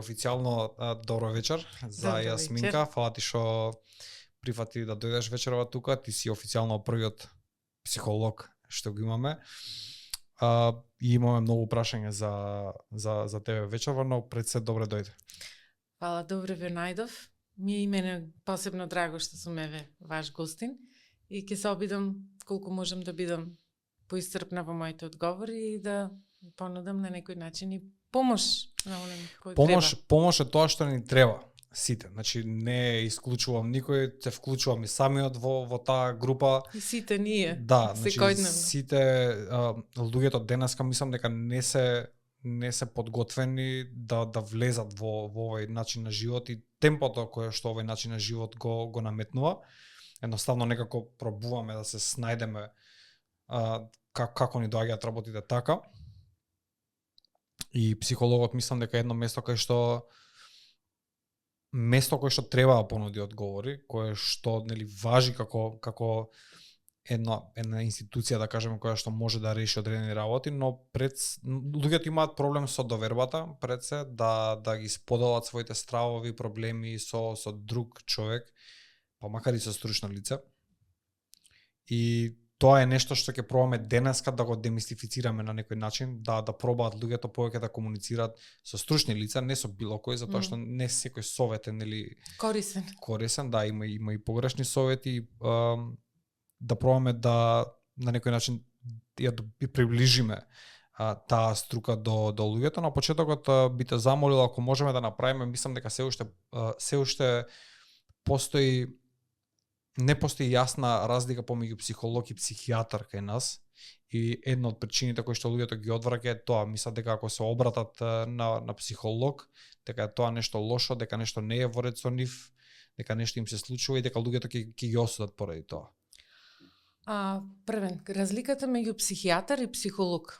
официјално добро вечер за Добро Јасминка. вечер. Фала ти што прифати да дојдеш вечерова тука. Ти си официјално првиот психолог што го имаме. И имаме многу прашања за тебе вечерва, но пред се добре дојде. Фала, добре ве најдов. Ми е и мене посебно драго што сум еве ваш гостин и ќе се обидам колку можам да бидам поисцрпна во моите одговори и да понудам на некој начин и помош на оним кој треба. Помош е тоа што ни треба сите. Значи не исклучувам никој, се вклучувам и самиот во таа група. И сите ние. Да, значи секојдневно. сите луѓето денеска мислам дека не се подготвени да влезат во овој начин на живот и темпото кое што овој начин на живот го наметнува. Едноставно некако пробуваме да се снајдеме како ни доаѓаат работите така. И психологот мислам дека едно место кое што треба да понуди одговори, кое што нели важи како една институција, да кажеме, која што може да реши одредени работи, но луѓето имаат проблем со довербата пред се да ги споделат своите стравови, проблеми со друг човек, па макар и со стручно лице. И тоа е нешто што ќе пробаме денеска да го демистифицираме на некој начин, да пробаат луѓето повеќе да комуницираат со стручни лица, не со било кој, затоа што не секој совет е нели корисен, да, има и погрешни совети, да пробаме да на некој начин ја приближиме таа струка до луѓето. На почетокот би те замолил ако можеме да направиме, мислам дека се уште не постои јасна разлика помеѓу психолог и психијатар кај нас. И една од причините кои што луѓето ги одвраќа е тоа, мислат дека ако се обратат на психолог, дека е тоа нешто лошо, дека нешто не е во ред со нив, дека нешто им се случува и дека луѓето ќе ги осудат поради тоа. Првен, разликата меѓу психијатар и психолог.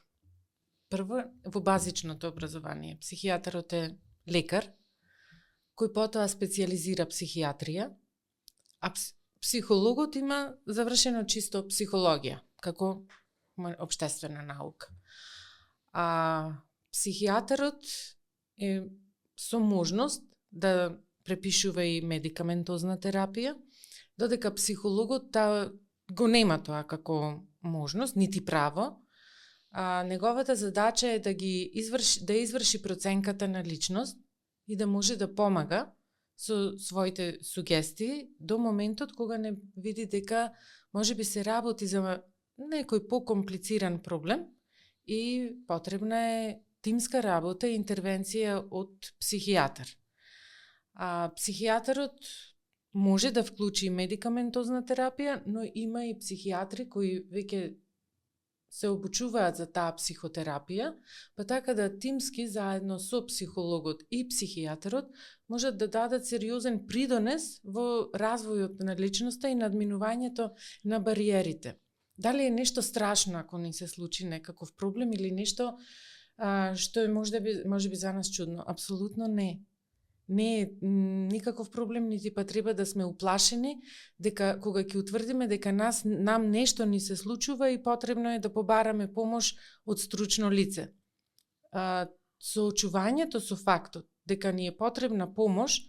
Прво, во базичното образование. Психијатарот е лекар, кој потоа специјализира психијатрија, а психологот има завршено чисто психологија, како општествена наука. Психијатарот е со можност да препишува и медикаментозна терапија, додека психологот го нема тоа како можност, нити право. Неговата задача е да изврши проценката на личност и да може да помага со своите сугестии до моментот кога не види дека може би се работи за некој покомплициран проблем и потребна е тимска работа и интервенција од психијатар. Психијатарот може да вклучи медикаментозна терапија, но има и психијатри кои веќе се обучуваат за таа психотерапија, па така да тимски заедно со психологот и психијатарот можат да дадат сериозен придонес во развојот на личноста и надминувањето на бариерите. Дали е нешто страшно ако ни се случи некаков проблем или нешто што е може би за нас чудно? Апсолутно не. Не е никаков проблем, нити па треба да сме уплашени дека кога ќе утврдиме дека нам нешто ни се случува и потребно е да побараме помош од стручно лице. Соочувањето со фактот дека ни е потребна помош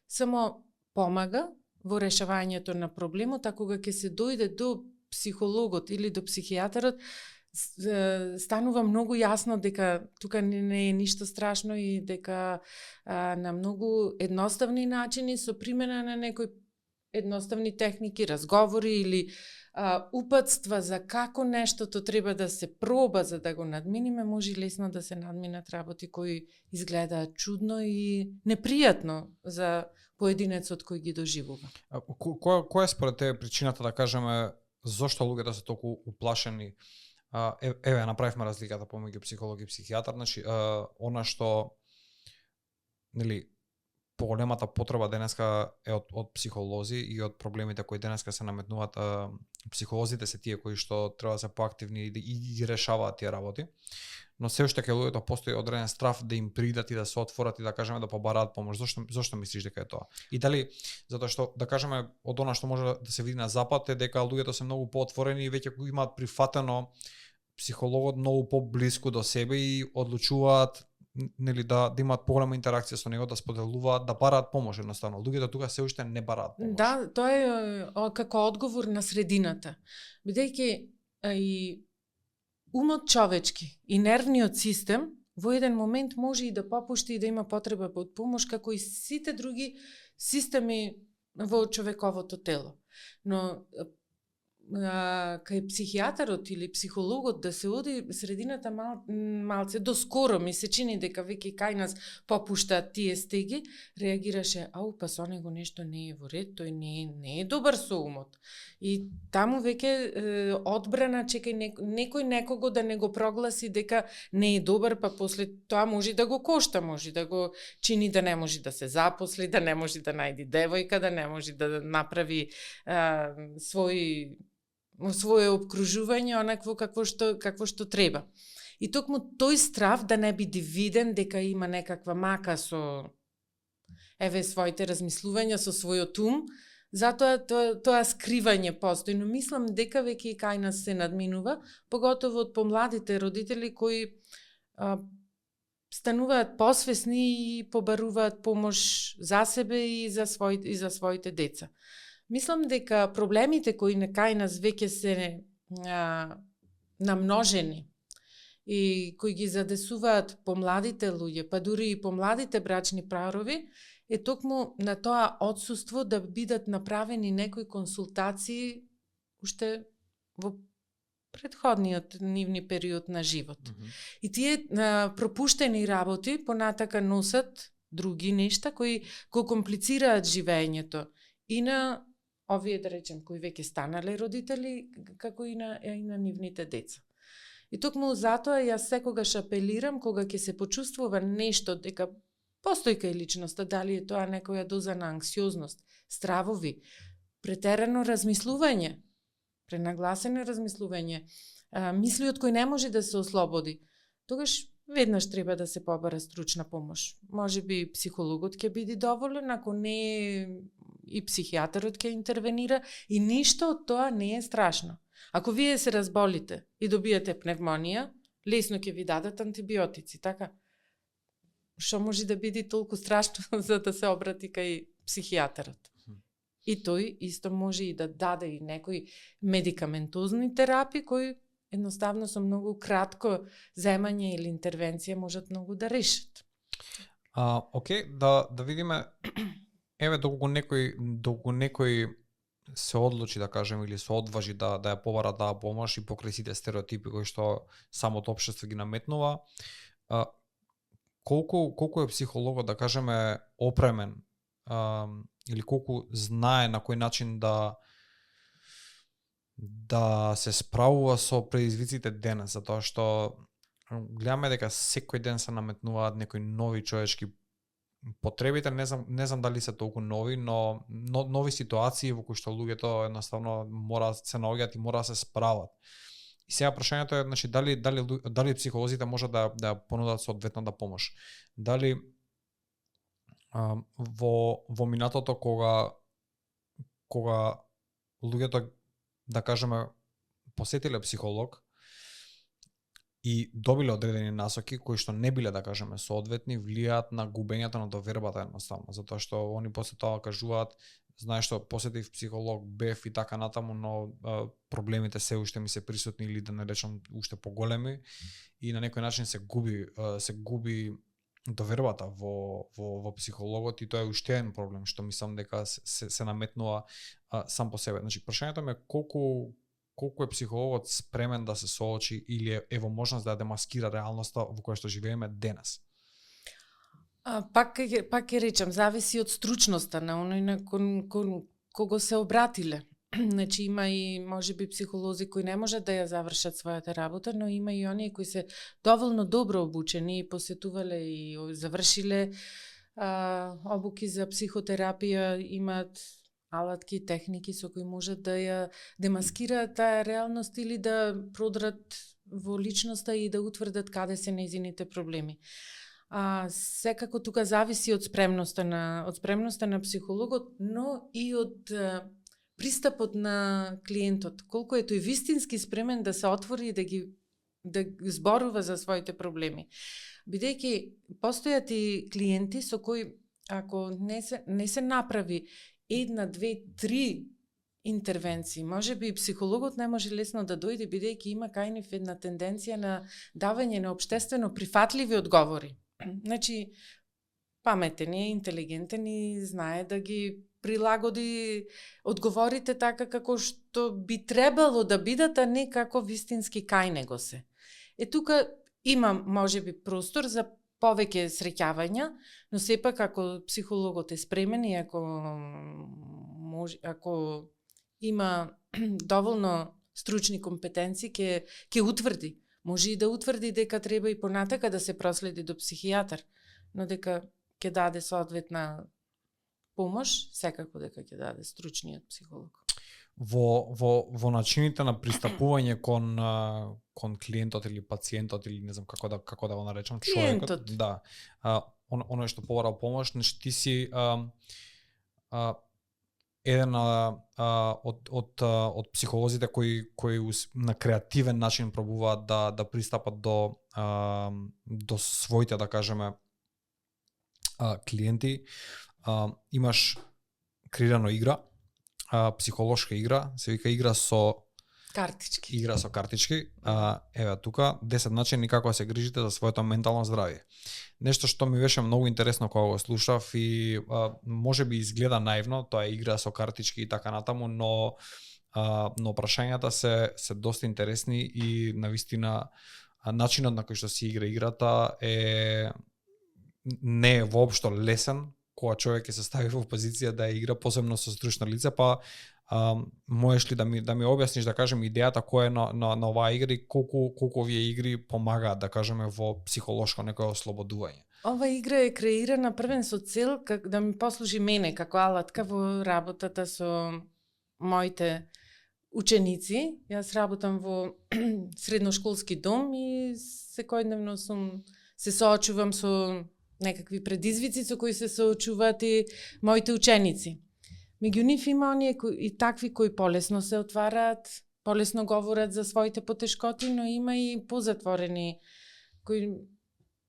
само помага во решавањето на проблемот, а кога ќе се дојде до психологот или до психијатарот, станува многу јасно дека тука не е ништо страшно и дека на многу едноставни начини со примена на некои едноставни техники, разговори или упатства за како нештото треба да се проба за да го надминиме, може лесно да се надминат работи кои изгледаат чудно и непријатно за поединецот кој ги доживува. Која е според тебе причината, да кажеме, зошто луѓето се толку уплашени? Еве, направивме разликата помеѓу психолог и психијатар, значи она што нели поголемата потреба денеска е од психолози и од проблемите кои денеска се наметнуваат, психолозите се тие кои што треба да се поактивни и ги решаваат тие работи. Но се уште кај луѓето постои одреден страф да им придат и да се отворат и да кажеме да побараат помош. Зошто мислиш дека е тоа? И дали затоа што да кажеме од она што може да се види на запад е дека луѓето се многу поотворени и веќе имаат прифатено психологот многу поблиску до себе и одлучуваат нели да имаат поголема интеракција со него, да споделуваат, да бараат помош едноставно. Луѓето тука се уште не бараат помош. Да, тоа е како одговор на средината. Бидејќи и умот човечки и нервниот систем во еден момент може и да попушти и да има потреба од помош, како и сите други системи во човековото тело. Но кај психијатарот или психологот да се оди средината малце доскоро ми се чини дека веќе кај нас попуштаат тие стеги, реагираше, па со него нешто не е во ред, тој не е добар со умот. И таму веќе одбрана чекај некој некого да не го прогласи дека не е добар, па после тоа може да го кошта, може да го чини да не може да се запосли, да не може да најди девојка, да не може да направи своје обкружување онакво какво што треба. И токму тој страв да не биде виден дека има некаква мака со своите размислувања, со својот ум, затоа тоа скривање постои, но мислам дека веќе и кај нас се надминува, поготово од помладите родители кои стануваат посвесни и побаруваат помош за себе и за своите деца. Мислам дека проблемите кои кај нас веќе се намножени и кои ги задесуваат помладите луѓе, па дури и помладите брачни парови, е токму на тоа отсуство да бидат направени некои консултации уште во претходниот нивни период на живот. И тие пропуштени работи понатака носат други нешта кои го комплицираат живеењето и на овие, да речем, кои веќе станале родители, како и на нивните деца. И токму затоа јас секогаш апелирам кога ќе се почувствува нешто дека постои кај личноста, дали е тоа некоја доза на анксиозност, стравови, претерано размислување, пренагласено размислување, мисли од кои не може да се ослободи, тогаш веднаш треба да се побара стручна помош. Може би психологот ќе биде доволен, ако не и психијатарот ќе интервенира, и ништо од тоа не е страшно. Ако вие се разболите и добиете пневмонија, лесно ќе ви дадат антибиотици, така? Што може да биде толку страшно за да се обрати кај психијатарот? И тој исто може и да даде и некои медикаментозни терапии кои едноставно со многу кратко земање или интервенција можат многу да решат. Окей, да видиме, еве доколку некој се одлучи, да кажем, или се одважи да ја побара таа помош и покрај сите стереотипи кои што самото општество ги наметнува, колку е психологот, да кажеме, опремен или колку знае на кој начин да се справува со предизвиците денес, затоа што гледаме дека секој ден се наметнуваат некои нови човечки потребите, не знам дали се толку нови, но нови ситуации во кои што луѓето едноставно мора се наоѓаат и мора да се справат. И сега прашањето е, значи, дали психолозите можат да понудат соодветната помош. Дали во минатото кога луѓето, да кажеме, посетиле психолог и добиле одредени насоки кои што не биле, да кажеме, соодветни, влијаат на губењето на довербата едноставно, затоа што они после тоа кажуваат, знаеш што, посетив психолог, бев и така натаму, но проблемите се уште ми се присутни или да не речам уште поголеми и на некој начин се губи довербата во психологот и тоа е уште еден проблем што мислам дека се наметнува сам по себе. Значи прашањето ми е колку е психологот спремен да се соочи или е во можност да демаскира реалноста во која што живееме денес? Пак ќе речам, зависи од стручноста на оној на кого се обратиле. Значи има и можеби психолози кои не можат да ја завршат својата работа, но има и оние кои се доволно добро обучени и посетувале и завршиле обуки за психотерапија, имаат алатки, техники со кои можат да ја демаскираат таа реалност или да продрат во личноста и да утврдат каде се нејзините проблеми. Секако тука зависи од спремноста на психологот, но и од пристапот на клиентот. Колку е тој вистински спремен да се отвори и да ги да зборува за своите проблеми. Бидејќи постојат и клиенти со кои ако не се направи 1, 2, 3 интервенции, може би психологот не може лесно да дојде, бидејќи има кај нив една тенденција на давање на општествено прифатливи одговори. Значи, паметен е, интелигентен и знае да ги прилагоди одговорите така како што би требало да бидат, а не како вистински кај него се. Тука има можеби простор за повеќе среќавања, но сепак ако психологот е спремен и ако има доволно стручни компетенции, ќе утврди. Може и да утврди дека треба и понатака да се проследи до психијатар, но дека ќе даде соодветна помош, секако дека ќе даде стручниот психолог. Во начините на пристапување кон клиентот или пациентот или не знам како да го наречам, човекот, да. Оно што побара помош, значи ти си еден од психолозите кои на креативен начин пробуваат да пристапат до своите, да кажеме, клиенти. Имаш креирано игра, психолошка игра, се вика игра со картички. Игра со картички. Еве тука 10 начини како да се грижите за своето ментално здравје. Нешто што ми беше многу интересно кога го слушав и може би изгледа наивно, тоа е игра со картички и така натаму, но прашањата се доста интересни и навистина начинот на кој што се игра играта не е воопшто лесен кога човек ќе се стави во позиција да ја игра, посебно со стручно лице, па можеш ли да ми објасниш, да кажем, идејата која е на оваа игра и колку овие игри помагаат, да кажеме, во психолошко некое ослободување? Ова игра е креирана првен со цел да ми послужи мене како алатка во работата со моите ученици. Јас работам во средношколски дом и секојдневно се соочувам со некакви предизвици со кои се соочуваат и моите ученици. Меѓу нив има оние и такви кои полесно се отвараат, полесно говорат за своите потешкоти, но има и позатворени кои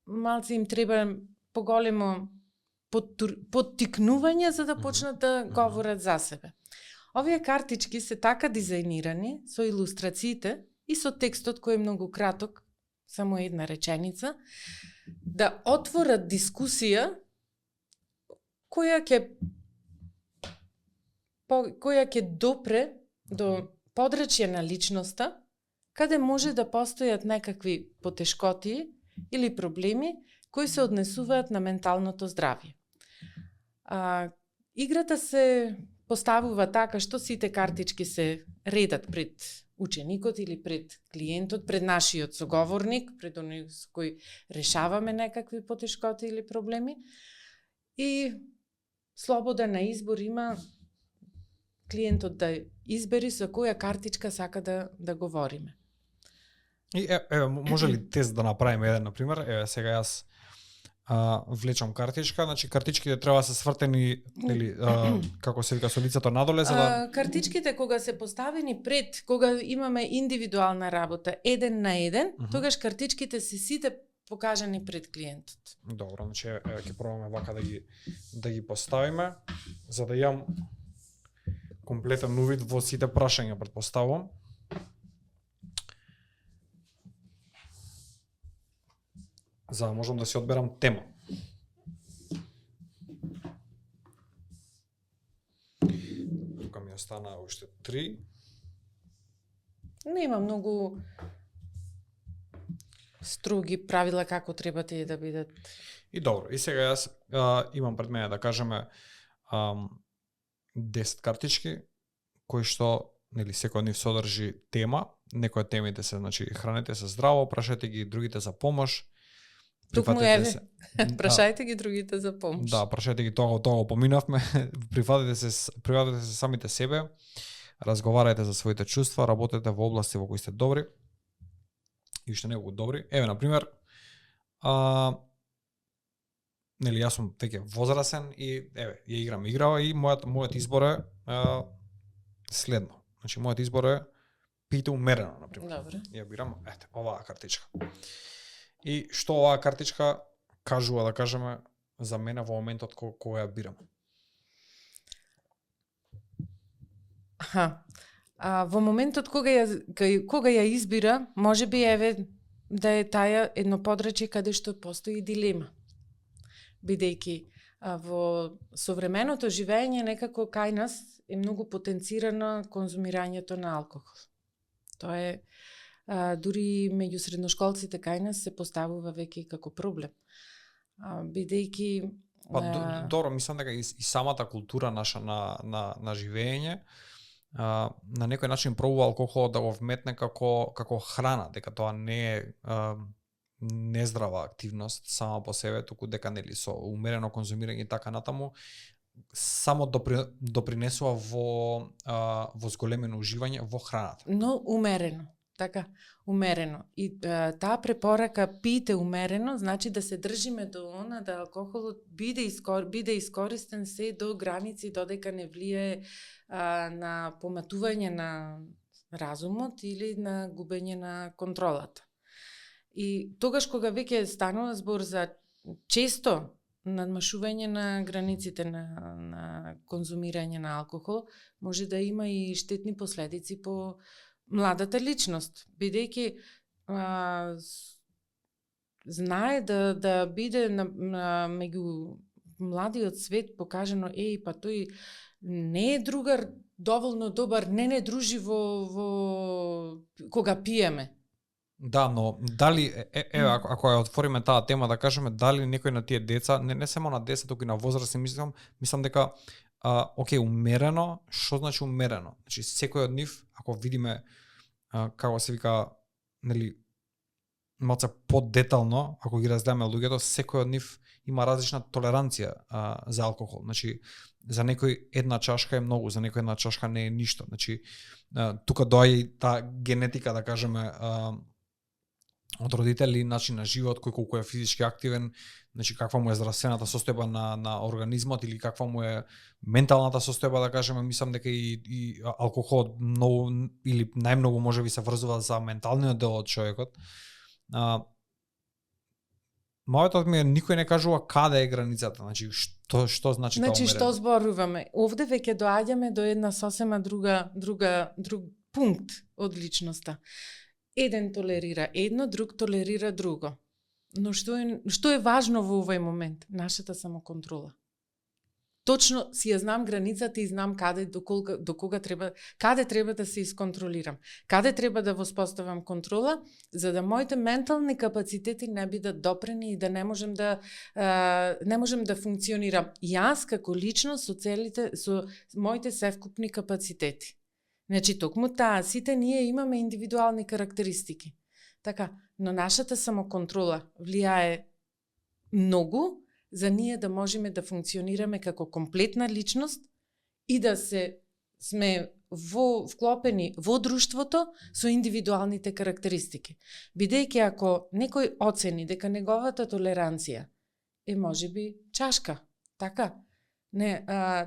малце им треба поголемо поттикнување за да почнат да говорат за себе. Овие картички се така дизајнирани со илустрациите и со текстот кој е многу краток, само една реченица, да отворат дискусија која ќе допре до подрачје на личноста, каде може да постојат некакви потешкоти или проблеми кои се однесуваат на менталното здравје. Играта се поставува така што сите картички се редат пред ученикот или пред клиентот, пред нашиот соговорник, пред оној со кој решаваме некакви потешкоти или проблеми. И слобода на избор има клиентот да избери со која картичка сака да говориме. И може ли тест да направиме еден, например? Еве сега јас влечам картичка, значи картичките треба да се свртени или како се вика со лицето надоле за да картичките кога се поставени пред, кога имаме индивидуална работа, 1 на 1, тогаш картичките се сите покажани пред клиентот. Добро, значи еве ќе пробаме вака да ги поставиме за да имам комплетен увид во сите прашања, претпоставувам. За да можам да си одберам тема. Тука ми остана уште 3. Не има многу строги правила како треба тие да бидат. И добро, и сега јас имам пред мене, да кажеме, 10 картички кои што, нели, секој од нив содржи тема. Некои од темите се, значи, храните се здраво, прашајте ги другите за помош. Прашајте ги другите за помош. Да, прашајте ги тоа го поминавме. Прифатете се самите себе, разговарајте за своите чувства, работете во области во кои сте добри и уште неколку добри. Еве, например, нели, јас сум веќе возрасен и еве, ја играм играва и мојот избор е следно. Значи, мојот избор е пиете умерено, например. Добре. Ја бирам, ете, оваа картичка. И што оваа картичка кажува, да кажеме, за мене во моментот кога ја бирам? Во моментот кога ја избира, може би еве да е таја едно подрачје каде што постои дилема. Бидејќи во современото живење некако кај нас е многу потенцирано конзумирањето на алкохол. Тоа е дури меѓу средношколците кај нас се поставува веќе како проблем. Бидејќи Добро, мислам дека и самата култура наша на живење на некој начин пробува алкохолот да го вметне како храна, дека тоа не е нездрава активност сама по себе, туку дека нели со умерено конзумирање и така натаму само допринесува во зголемено уживање во храната. Но умерено, така, умерено. И таа препорака пиете умерено, значи да се држиме до она да алкохолот биде искористен се до граници додека не влие на поматување на разумот или на губење на контролата. И тогаш кога веќе станува збор за често надмашување на границите на конзумирање на алкохол, може да има и штетни последици по младата личност, бидејќи знае да биде меѓу младиот свет покажано, па тој не е другар доволно добар, не дружи во кога пиеме. Да, но дали ако ја отвориме таа тема, да кажеме дали некој на тие деца, не само на деца, туку и на возрастни, мислам дека окей, умерено, што значи умерено? Значи секој од нив, ако видиме како се вика, нели, малце подетално, ако ги разгледаме луѓето, секој од нив има различна толеранција за алкохол. Значи за некој една чашка е многу, за некој една чашка не е ништо. Значи тука доаѓа и таа генетика, да кажеме, од родители, начин на живот, кој колку е физички активен, значи каква му е здравствената состојба на организмот или каква му е менталната состојба, да кажеме, мислам дека и алкохолот многу или најмногу можеби се врзува за менталниот дел од човекот. Мојот ми е никој не кажува каде е границата, значи што значи тоа умерено. Значи што зборуваме? Овде веќе доаѓаме до една сосема друг пункт од личноста. Еден толерира едно, друг толерира друго. Но што е важно во овој момент? Нашата самоконтрола. Точно си ја знам границата и знам каде до кога каде треба да се исконтролирам. Каде треба да воспоставам контрола, за да моите ментални капацитети не бидат допрени и да не можем да функционирам јас како личност со моите севкупни капацитети. Значи, токму таа, сите ние имаме индивидуални карактеристики. Така, но нашата самоконтрола влијае многу за ние да можеме да функционираме како комплетна личност и да сме вклопени во друштвото со индивидуалните карактеристики. Бидејќи ако некој оцени дека неговата толеранција е можеби чашка, така,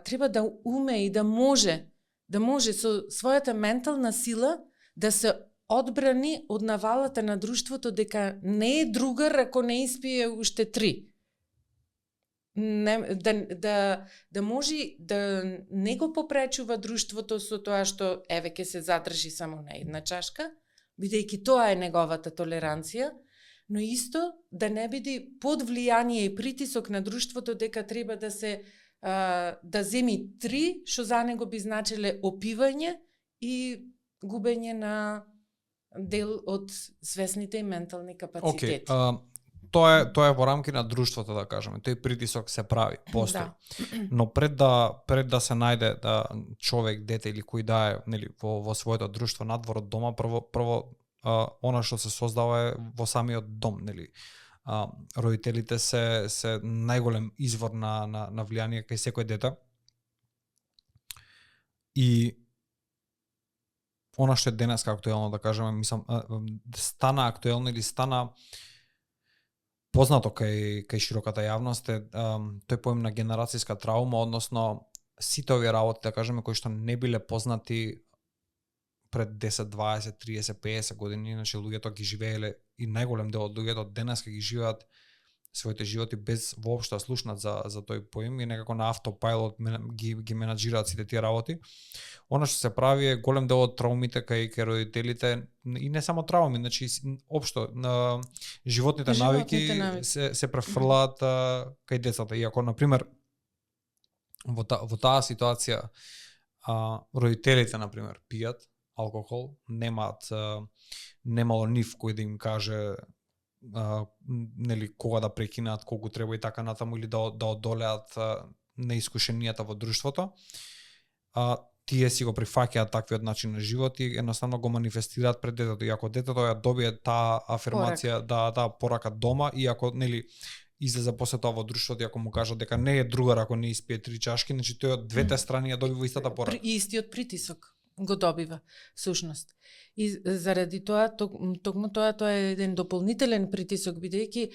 треба да уме и да може со својата ментална сила да се одбрани од навалата на друштвото дека не е другар ако не испие уште 3. Да може да не го попречува друштвото со тоа што ќе се задржи само на една чашка, бидејќи тоа е неговата толеранција, но исто да не биде под влијание и притисок на друштвото дека треба да земи 3, што за него би значеле опивање и губење на дел од свесните и ментални капацитети. Тоа е во рамки на друштвото, да кажеме. Тој притисок се прави, постои. Да. Но пред да се најде човек, дете или кој да е, нели, во своето друштво надвор од дома, прво она што се создава е во самиот дом, нели. Родителите се најголем извор на влијание кај секој дете. И она што е денеска актуелно, да кажеме, мислам, стана актуелно или стана познато кај широката јавност е тој поим на генерацијска траума, односно сите овие работи, да кажеме, кои што не биле познати пред 10, 20, 30, 50 години, значи луѓето ги живееле и најголем дел од луѓето денеска ги живеат своите животи без воопшто да слушнат за тој поим и некако на автопилот ги менаџираат сите тие работи. Она што се прави е голем дел од траумите кај родителите и не само трауми, значи општо на животните навики се префрлаат кај децата. Иако на пример во таа ситуација родителите на пример пијат алкохол, немало нив кој да им каже нели кога да прекинат, колку треба и така натаму или да одолеат неискушенијата во друштвото. Тие си го прифаќаат таквиот начин на живот и едноставно го манифестираат пред детето. И ако детето ја добие таа афирмација, таа порака дома, и ако нели излезе после тоа во друштвото, и ако му кажат дека не е другар ако не испие 3 чашки, значи тој од двете страни ја добива истата порака. Истиот притисок го добива, сушност. И заради тоа, токму тоа е еден дополнителен притисок, бидејќи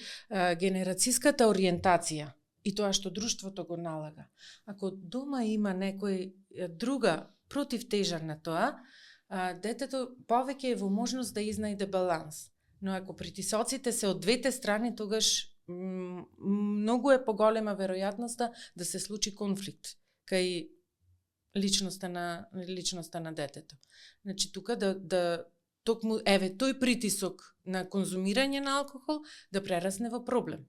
генерацијската ориентација и тоа што друштвото го налага. Ако дома има некој друга противтежа на тоа, детето повеќе е во можност да изнајде баланс. Но ако притисоците се од двете страни, тогаш многу е поголема веројатноста да се случи конфликт кај личноста на детето. Значи тука токму тој притисок на конзумирање на алкохол да прерасне во проблем.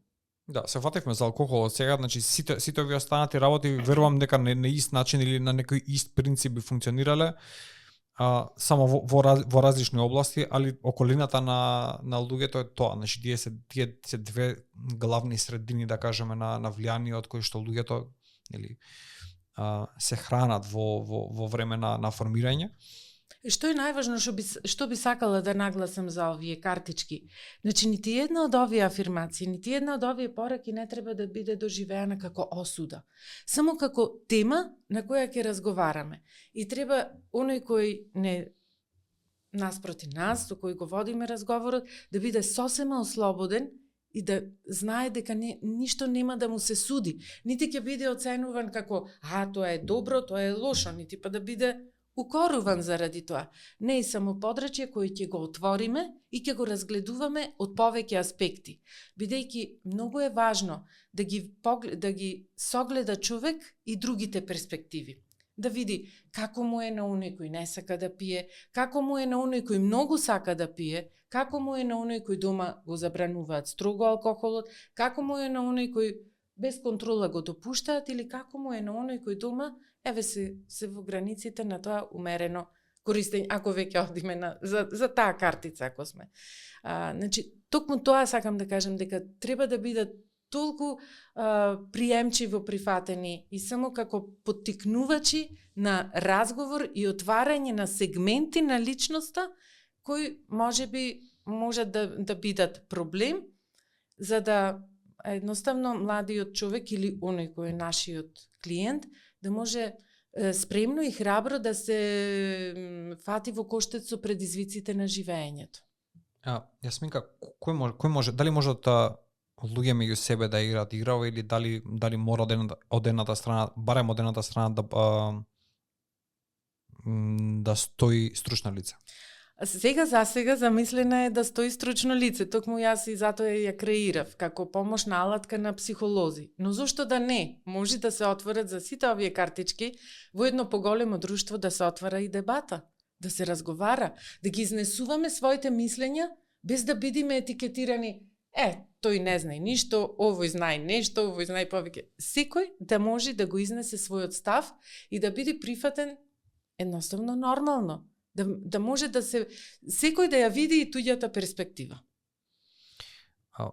Да, се фативме за алкохолот сега, значи сите овие останати работи верувам дека на ист начин или на некој ист принцип би функционирале, само во различни области, али околината на луѓето е тоа. Значи тие се две главни средини, да кажеме, на влијание од кои што луѓето или се хранат во време на формирање. Што е најважно што би сакала да нагласам за овие картички? Значи, нити една од овие афирмации, нити една од овие пораки не треба да биде доживеана како осуда. Само како тема на која ќе разговараме. И треба оној кој не наспроти нас, со кој го водиме разговорот, да биде сосема ослободен и да знае дека ништо нема да му се суди. Нити ќе биде оценуван како тоа е добро, тоа е лошо, нити па да биде укоруван заради тоа. Не е само подрачје кој ќе го отвориме и ќе го разгледуваме од повеќе аспекти. Бидејќи многу е важно да ги согледа човек и другите перспективи. Да види како му е на оној кој не сака да пие, како му е на оној кој многу сака да пие, како му е на оној кој дома го забрануваат строго алкохолот, како му е на оној кој без контрола го допуштаат или како му е на оној кој дома се во границите на тоа умерено користење, ако веќе одиме за таа картица, ако сме. Значи, токму тоа сакам да кажам, дека треба да бидат толку приемчиво прифатени и само како поттикнувачи на разговор и отварање на сегменти на личноста кои можат да бидат проблем, за да едноставно младиот човек или оној кој е нашиот клиент да може спремно и храбро да се фати во коштец со предизвиците на живеењето. Јасминка, кој може, дали можат луѓе меѓу себе да играат играва или дали мора од едната страна, барем од едната страна да стои стручна лице? За сега замислена е да стои стручно лице, токму јас и затоа ја креирав како помошна алатка на психолози. Но зошто да не? Може да се отворат за сите овие картички во едно поголемо друштво, да се отвара и дебата, да се разговара, да ги изнесуваме своите мислења без да бидеме етикетирани тој не знае ништо, овој знае нешто, овој знае повеќе. Секој да може да го изнесе својот став и да биде прифатен едноставно нормално. Да може да се секој да ја види и туѓата перспектива.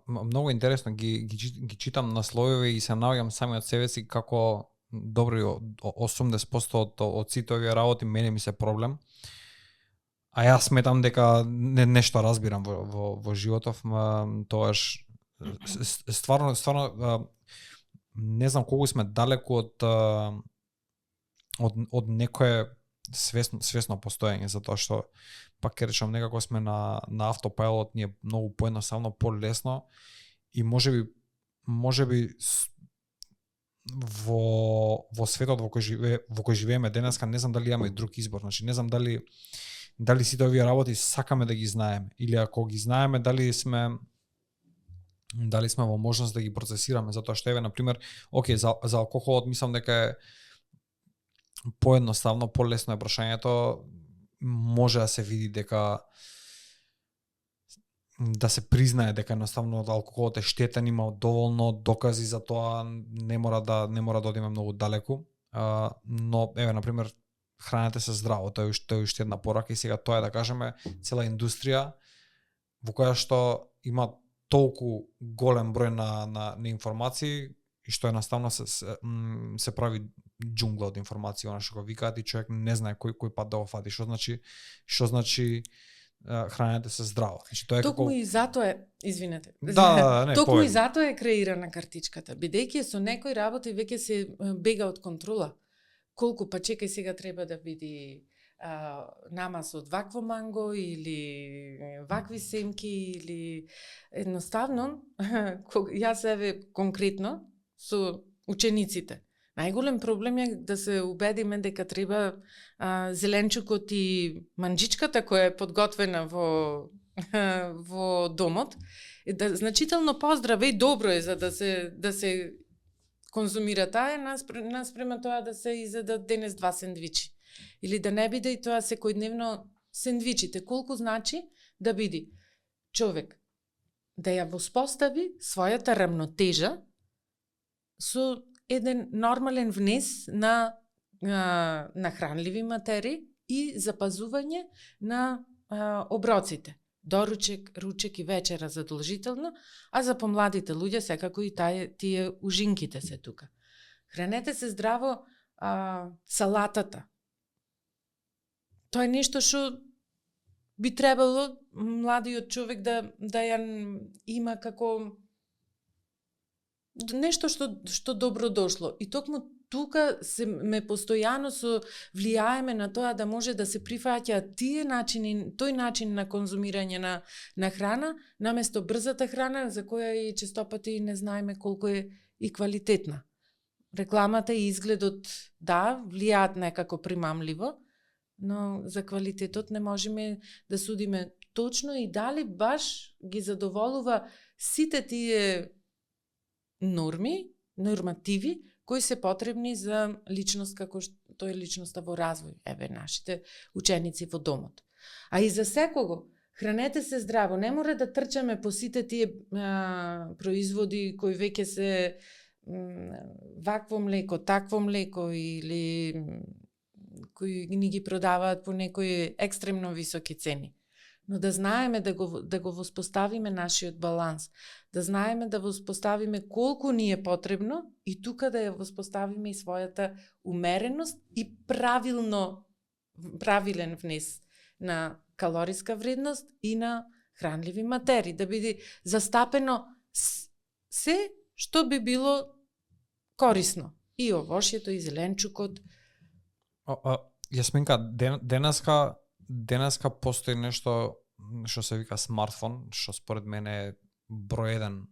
Многу интересно ги читам насловиве и се наоѓам сами од себе си како добри 80% од сите овие работи мене ми се проблем. А јас сметам дека нешто разбирам во животов, тоаш стварно не знам колку сме далеку од некое свесно постоење, затоа што пак ќе речам некако сме на автопилот, ни е многу поедноставно, полесно и можеби во светот во кој живееме денеска, не знам дали имаме друг избор, значи не знам дали дали сите овие работи сакаме да ги знаеме, или ако ги знаеме, дали сме во можност да ги процесираме, затоа што еве на пример, окей, за алкохолот мислам дека е поедноставно, полесно е прашањето, може да се види дека да се признае дека едноставно алкохолот е штетен, има доволно докази за тоа, не мора да одиме многу далеку. Но еве на пример хранете се здраво, тоа е уште една порака и сега тоа е да кажеме цела индустрија во која што има толку голем број на информации и што едноставно се прави џунгла од информации, она што го викаат и човек не знае кој пат да го фати. Што значи хранете се здраво. Значи тоа е токму како и затоа е, извинете. не, токму и затоа е креирана картичката, бидејќи со некои работи веќе се бега од контрола. Колку па чекај сега треба да биде намаз од вакво манго или вакви семки или едноставно јас еве конкретно со учениците. Најголем проблем е да се убедиме дека треба зеленчукот и манџичката која е подготвена во домот да значително поздраве и добро е за да се конзумира таа наспрема тоа да се изедат денес 2 сендвичи. Или да не биде и тоа секојдневно сендвичите. Колку значи да биде човек да ја воспостави својата рамнотежа со еден нормален внес на хранливи материи и запазување на оброците. Доручек, ручек и вечера задолжително, а за помладите луѓе секако и тие ужинките се тука. Хранете се здраво, салатата. Тоа е нешто што би требало младиот човек да ја има како нешто што добро дошло. И токму тука ме постојано со влијаеме на тоа да може да се прифаќаат тој начин на конзумирање на храна, наместо брзата храна, за која и честопати не знаеме колку е и квалитетна. Рекламата и изгледот, да, влијаат некако примамливо, но за квалитетот не можеме да судиме точно и дали баш ги задоволува сите тие нормативи кои се потребни за личност како што е личноста во развој, еве нашите ученици во домот. А и за секого, хранете се здраво, не мора да трчаме по сите тие производи кои веќе се вакво млеко, такво млеко или кои ни ги продаваат по некои екстремно високи цени. Но да знаеме да го воспоставиме нашиот баланс, да знаеме да воспоставиме колку ни е потребно и тука да ја воспоставиме и својата умереност и правилен внес на калориска вредност и на хранливи материи, да биде застапено се што би било корисно. И овошјето, и зеленчукот. Јасминка, денеска постои нешто што се вика смартфон, што според мене е број еден,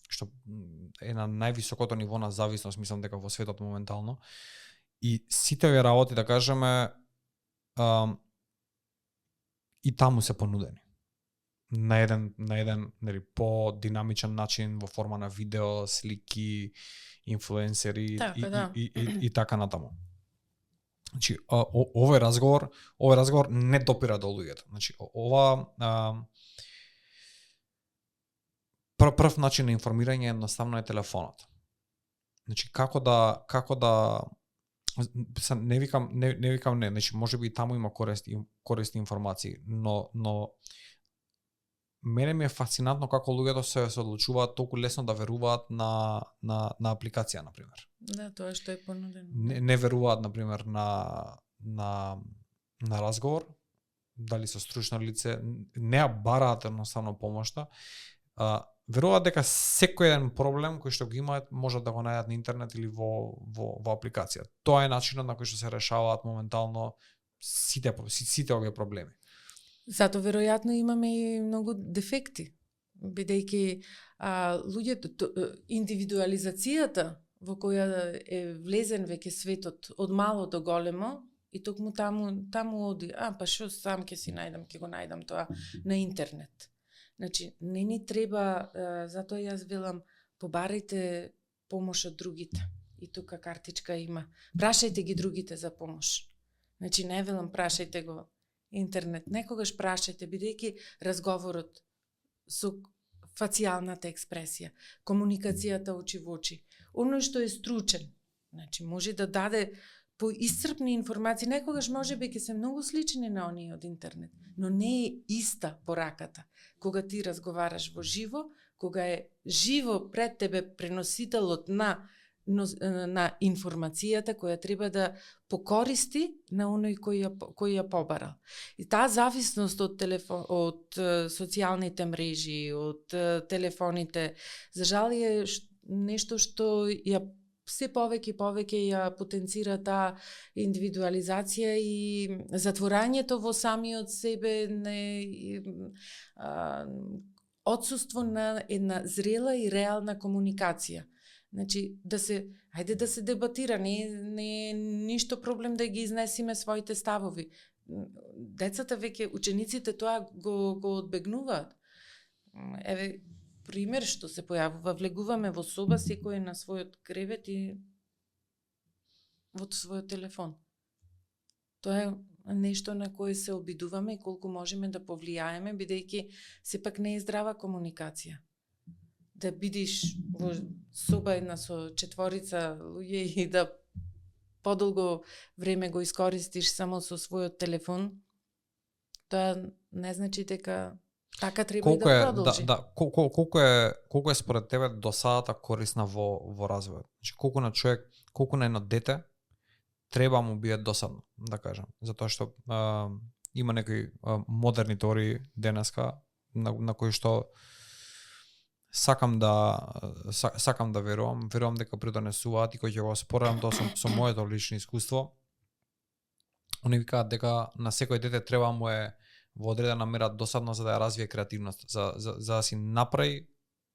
што е на највисокото ниво на зависност, мислам дека во светот моментално. И сите овие работи, да кажеме, и таму се понудени. На еден по-динамичен начин во форма на видео, слики, инфлуенсери и така натаму. Значи, овој разговор не допира до луѓето. Значи, прв начин на информирање едноставно е телефонот. Значи, како да не викам, значи можеби и таму има користни информации, но мене ми е фасцинантно како луѓето се одлучуваат толку лесно да веруваат на апликација, на пример. Да, тоа што е понудено. Не веруваат, на пример, на разговор, дали со стручно лице, не ја бараат едноставно помошта. Веруваат дека секој еден проблем кој што го имаат може да го најдат на интернет или во апликација. Тоа е начинот на кој што се решаваат моментално сите овие проблеми. Зато веројатно имаме и многу дефекти, бидејќи луѓето индивидуализацијата во која е влезен веќе светот од мало до големо И токму таму оди, па што сам ќе си најдам, ќе го најдам тоа на интернет. Значи, не ни треба, затоа јас велам, побарайте помош од другите. И тука картичка има. Прашајте ги другите за помош. Значи, не велам прашајте го интернет. Некогаш прашајте, бидејќи разговорот со фацијалната експресија, комуникацијата очи во очи, оно што е стручен, значи може да даде поисцрпни информации, некогаш можеби ќе се многу слични на оние од интернет, но не е иста пораката. Кога ти разговараш во живо, кога е живо пред тебе преносителот на информацијата која треба да покористи на оној кој ја побарал. И таа зависност од од социјалните мрежи, од телефоните, за жал е нешто што ја се повеќе и повеќе ја потенцира таа индивидуализација и затворањето во самиот себе, отсуство на една зрела и реална комуникација. Значи, ајде да се дебатира, не е ништо проблем да ги изнесиме своите ставови. Децата веќе, учениците тоа го одбегнуваат. Еве, пример што се појавува, влегуваме во соба, секој на својот кревет и во својот телефон. Тоа е нешто на кое се обидуваме и колку можеме да повлијаеме, бидејќи сепак не е здрава комуникација. Да бидиш во соба една со четворица луѓе и да подолго време го искористиш само со својот телефон, тоа не значи дека така треба и да продолжи. Колку е според тебе досадата корисна во развојот? Значи колку на едно дете треба му биде досадно, да кажам, затоа што има некои модерни теории денеска на кои што сакам да верувам дека придонесуваат и кои ќе го споредам тоа со моето лично искуство. Они викаат дека на секој дете треба му е во одредена мера досадно за да ја развие креативност, за да си направи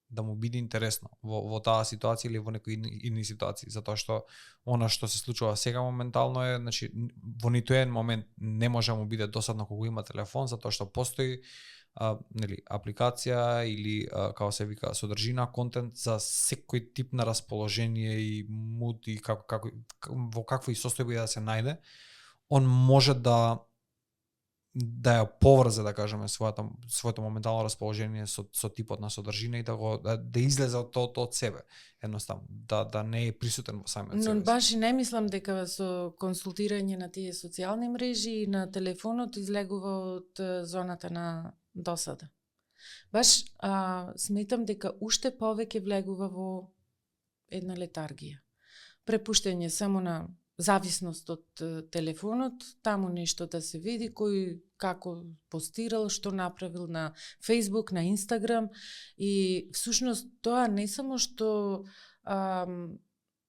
да му биде интересно во таа ситуација или во некои ини ситуации, затоа што она што се случува сега моментално е, значи во ниту еден момент не може да му биде досадно кога има телефон, затоа што постои апликација или како се вика содржина, контент за секој тип на расположение и муд и во какви состојби да се најде, он може да ја поврзе, да кажеме, своето моментално расположение со типот на содржина и да излезе од себе, едноставно, да не е присутен во самиот себе. Но баш и не мислам дека со консултирање на тие социјални мрежи и на телефонот излегува од зоната на досада. Баш сметам дека уште повеќе влегува во една летаргија. Препуштање само на зависност од телефонот, таму нешто да се види, кој како постирал, што направил на Facebook, на Instagram, и всушност тоа не само што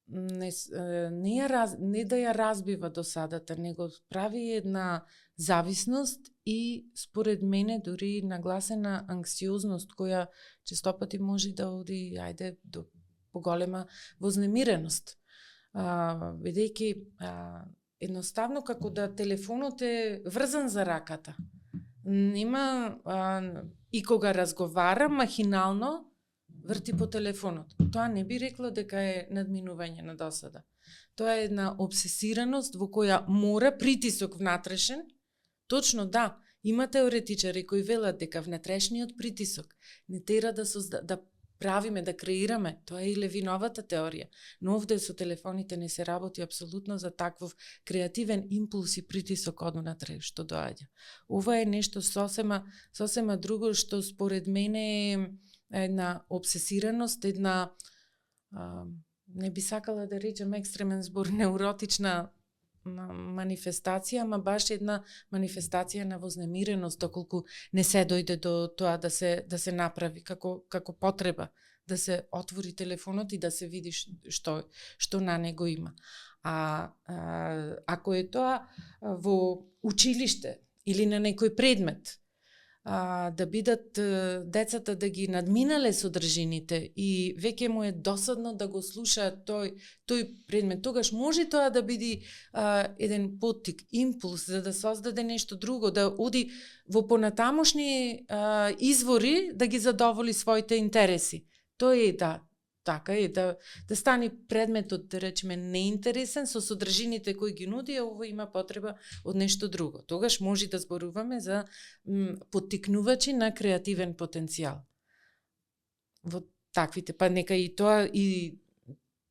не да ја разбива досадата, него прави една зависност и според мене дури нагласена анксиозност која честопати може да оди до поголема вознемиреност. Бидејќи едноставно како да телефонот е врзан за раката. Нема и кога разговара махинално врти по телефонот. Тоа не би рекла дека е надминување на досада. Тоа е една обсесираност во која мора притисок внатрешен. Точно да, има теоретичари кои велат дека внатрешниот притисок не тера да правиме, да креираме, тоа е и Левиновата теорија. Но овде со телефоните не се работи апсолутно за таков креативен импулс и притисок однатре што доаѓа. Ова е нешто сосема друго што според мене е една обсесираност, една не би сакала да речем екстремен збор, неуротична манифестација, ама баш една манифестација на вознемиреност, доколку не се дојде до тоа да се направи како потреба, да се отвори телефонот и да се види што на него има. Ако е тоа во училиште или на некој предмет, да бидат децата да ги надминале содржините и веќе му е досадно да го слушаат тој предмет. Тогаш може тоа да биде еден поттик, импулс за да создаде нешто друго, да оди во понатамошни извори да ги задоволи своите интереси. Тој е така е да стане предметот, да речеме, неинтересен со содржините кои ги нуди, а ово има потреба од нешто друго. Тогаш може да зборуваме за поттикнувачи на креативен потенцијал. Во таквите, па нека и тоа и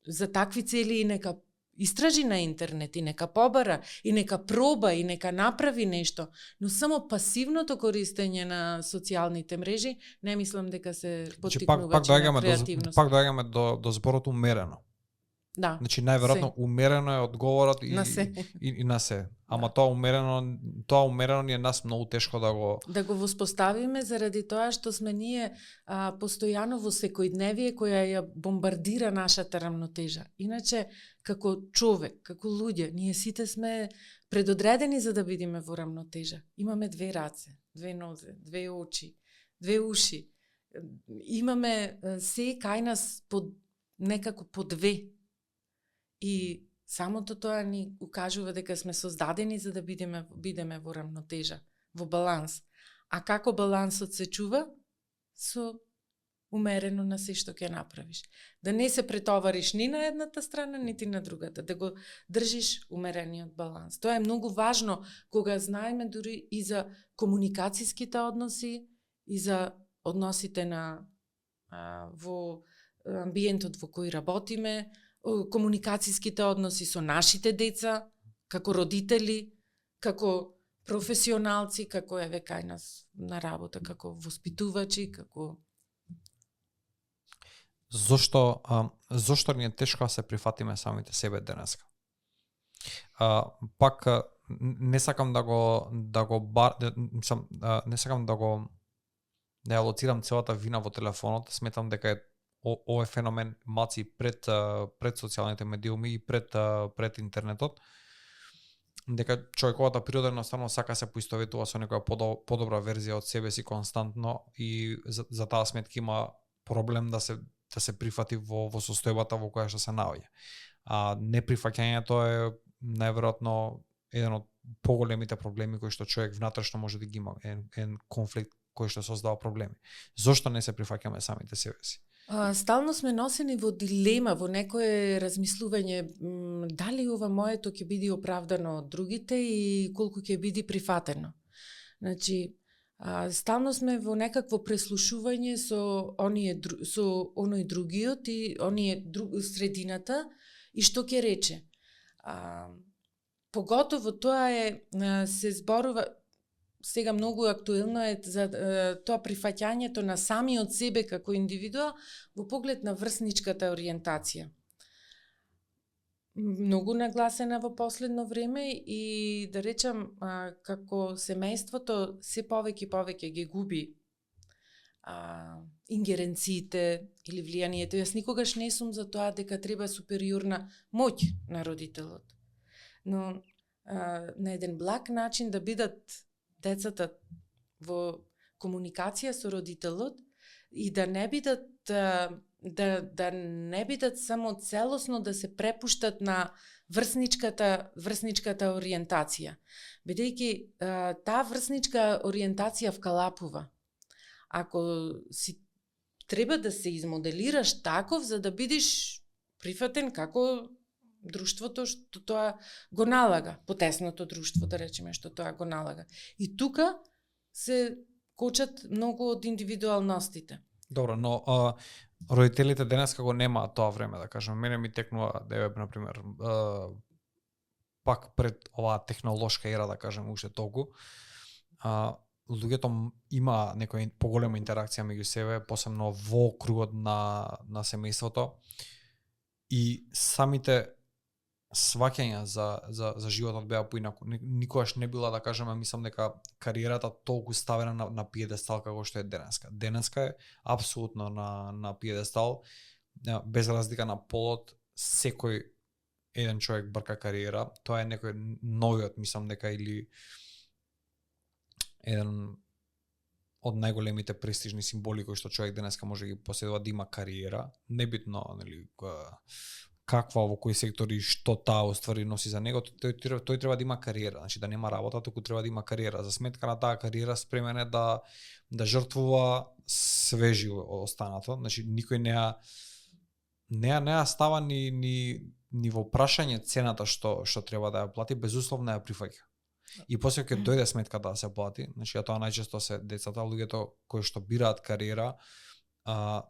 за такви цели и нека истражи на интернет и нека побара и нека проба и нека направи нешто, но само пасивното користење на социјалните мрежи не мислам дека се поттикнувачи на креативност. Пак доаѓаме до зборот умерено. Да. Значи најверојатно умерено е одговорот и на се. Ама тоа умерено ни е нас многу тешко да го воспоставиме заради тоа што сме ние постојано во секојдневие која ја бомбардира нашата рамнотежа. Иначе како човек, како луѓе, ние сите сме предодредени за да бидеме во рамнотежа. Имаме 2 раце, 2 нозе, 2 очи, 2 уши. Имаме се кај нас некако по 2. И самото тоа ни укажува дека сме создадени за да бидеме во рамнотежа, во баланс. А како балансот се чува? Со умерено на се што ќе направиш. Да не се претовариш ни на едната страна, нити на другата. Да го држиш умерениот баланс. Тоа е многу важно кога знаеме дури и за комуникацијските односи, и за односите во амбиентот во кој работиме, комуникацијските односи со нашите деца, како родители, како професионалци, како еве кај нас на работа, како воспитувачи, како... Зошто ни е тешко да се прифатиме самите себе денеска? Пак не сакам не сакам да ја лоцирам целата вина во телефонот, сметам дека е овој феномен маци пред социјалните медиуми и пред интернетот, дека човековата природа едноставно сака се поистоветува со некоја подобра верзија од себе си константно и за таа сметка има проблем да се прифати во состојбата во која што се наоѓа. Неприфаќањето е најверојатно еден од поголемите проблеми кои што човек внатрешно може да ги има, еден конфликт кој што создава проблеми. Зошто не се прифаќаме самите себе си? Стално сме носени во дилема, во некое размислување дали ова моето ќе биде оправдано од другите и колку ќе биде прифатено. Значи, стално сме во некакво преслушување со оној другиот и средината и што ќе рече. Поготово тоа се зборува сега многу актуелно е за тоа прифаќањето на самиот себе како индивидуа во поглед на врсничката ориентација. Многу нагласена во последно време и да речам како семејството се повеќе ги губи ингеренциите или влијанието. Јас никогаш не сум за тоа дека треба супериорна моќ на родителот. Но на еден благ начин да бидат децата во комуникација со родителот и да не бидат да не бидат само целосно да се препуштат на врсничката ориентација. Бидејќи таа врсничка ориентација вкалапува. Ако си треба да се измоделираш таков за да бидеш прифатен како друштвото што тоа го налага, потесното друштво, да речеме, што тоа го налага. И тука се кочат многу од индивидуалностите. Добро, но родителите денеска го немаат тоа време, да кажем. Мене ми текнува деве, например, пак пред оваа технолошка ера, да кажем, уште толку, луѓето има некоја поголема интеракција меѓу себе, посебно во кругот на семејството, и самите сваќања за животот беа поинаку. Никогаш не била, да кажеме, мислам дека кариерата толку ставена на пиедестал како што е денеска. Денеска е апсолутно на пиедестал, без разлика на полот, секој еден човек брка кариера. Тоа е некој новиот, мислам дека, или еден од најголемите престижни символи кои што човек денеска може да ги поседува, да има кариера, небитно нели каква во кои сектори што таа оствари носи за него, тој треба да има кариера, значи да нема работа, туку треба да има кариера. За сметка на таа кариера спремен е да жртвува свежи останато, значи никој не става ни во прашање цената што треба да ја плати, безусловно ја прифаќа. И после ќе дојде сметката да се плати, значи тоа најчесто се децата, луѓето кои што бираат кариера,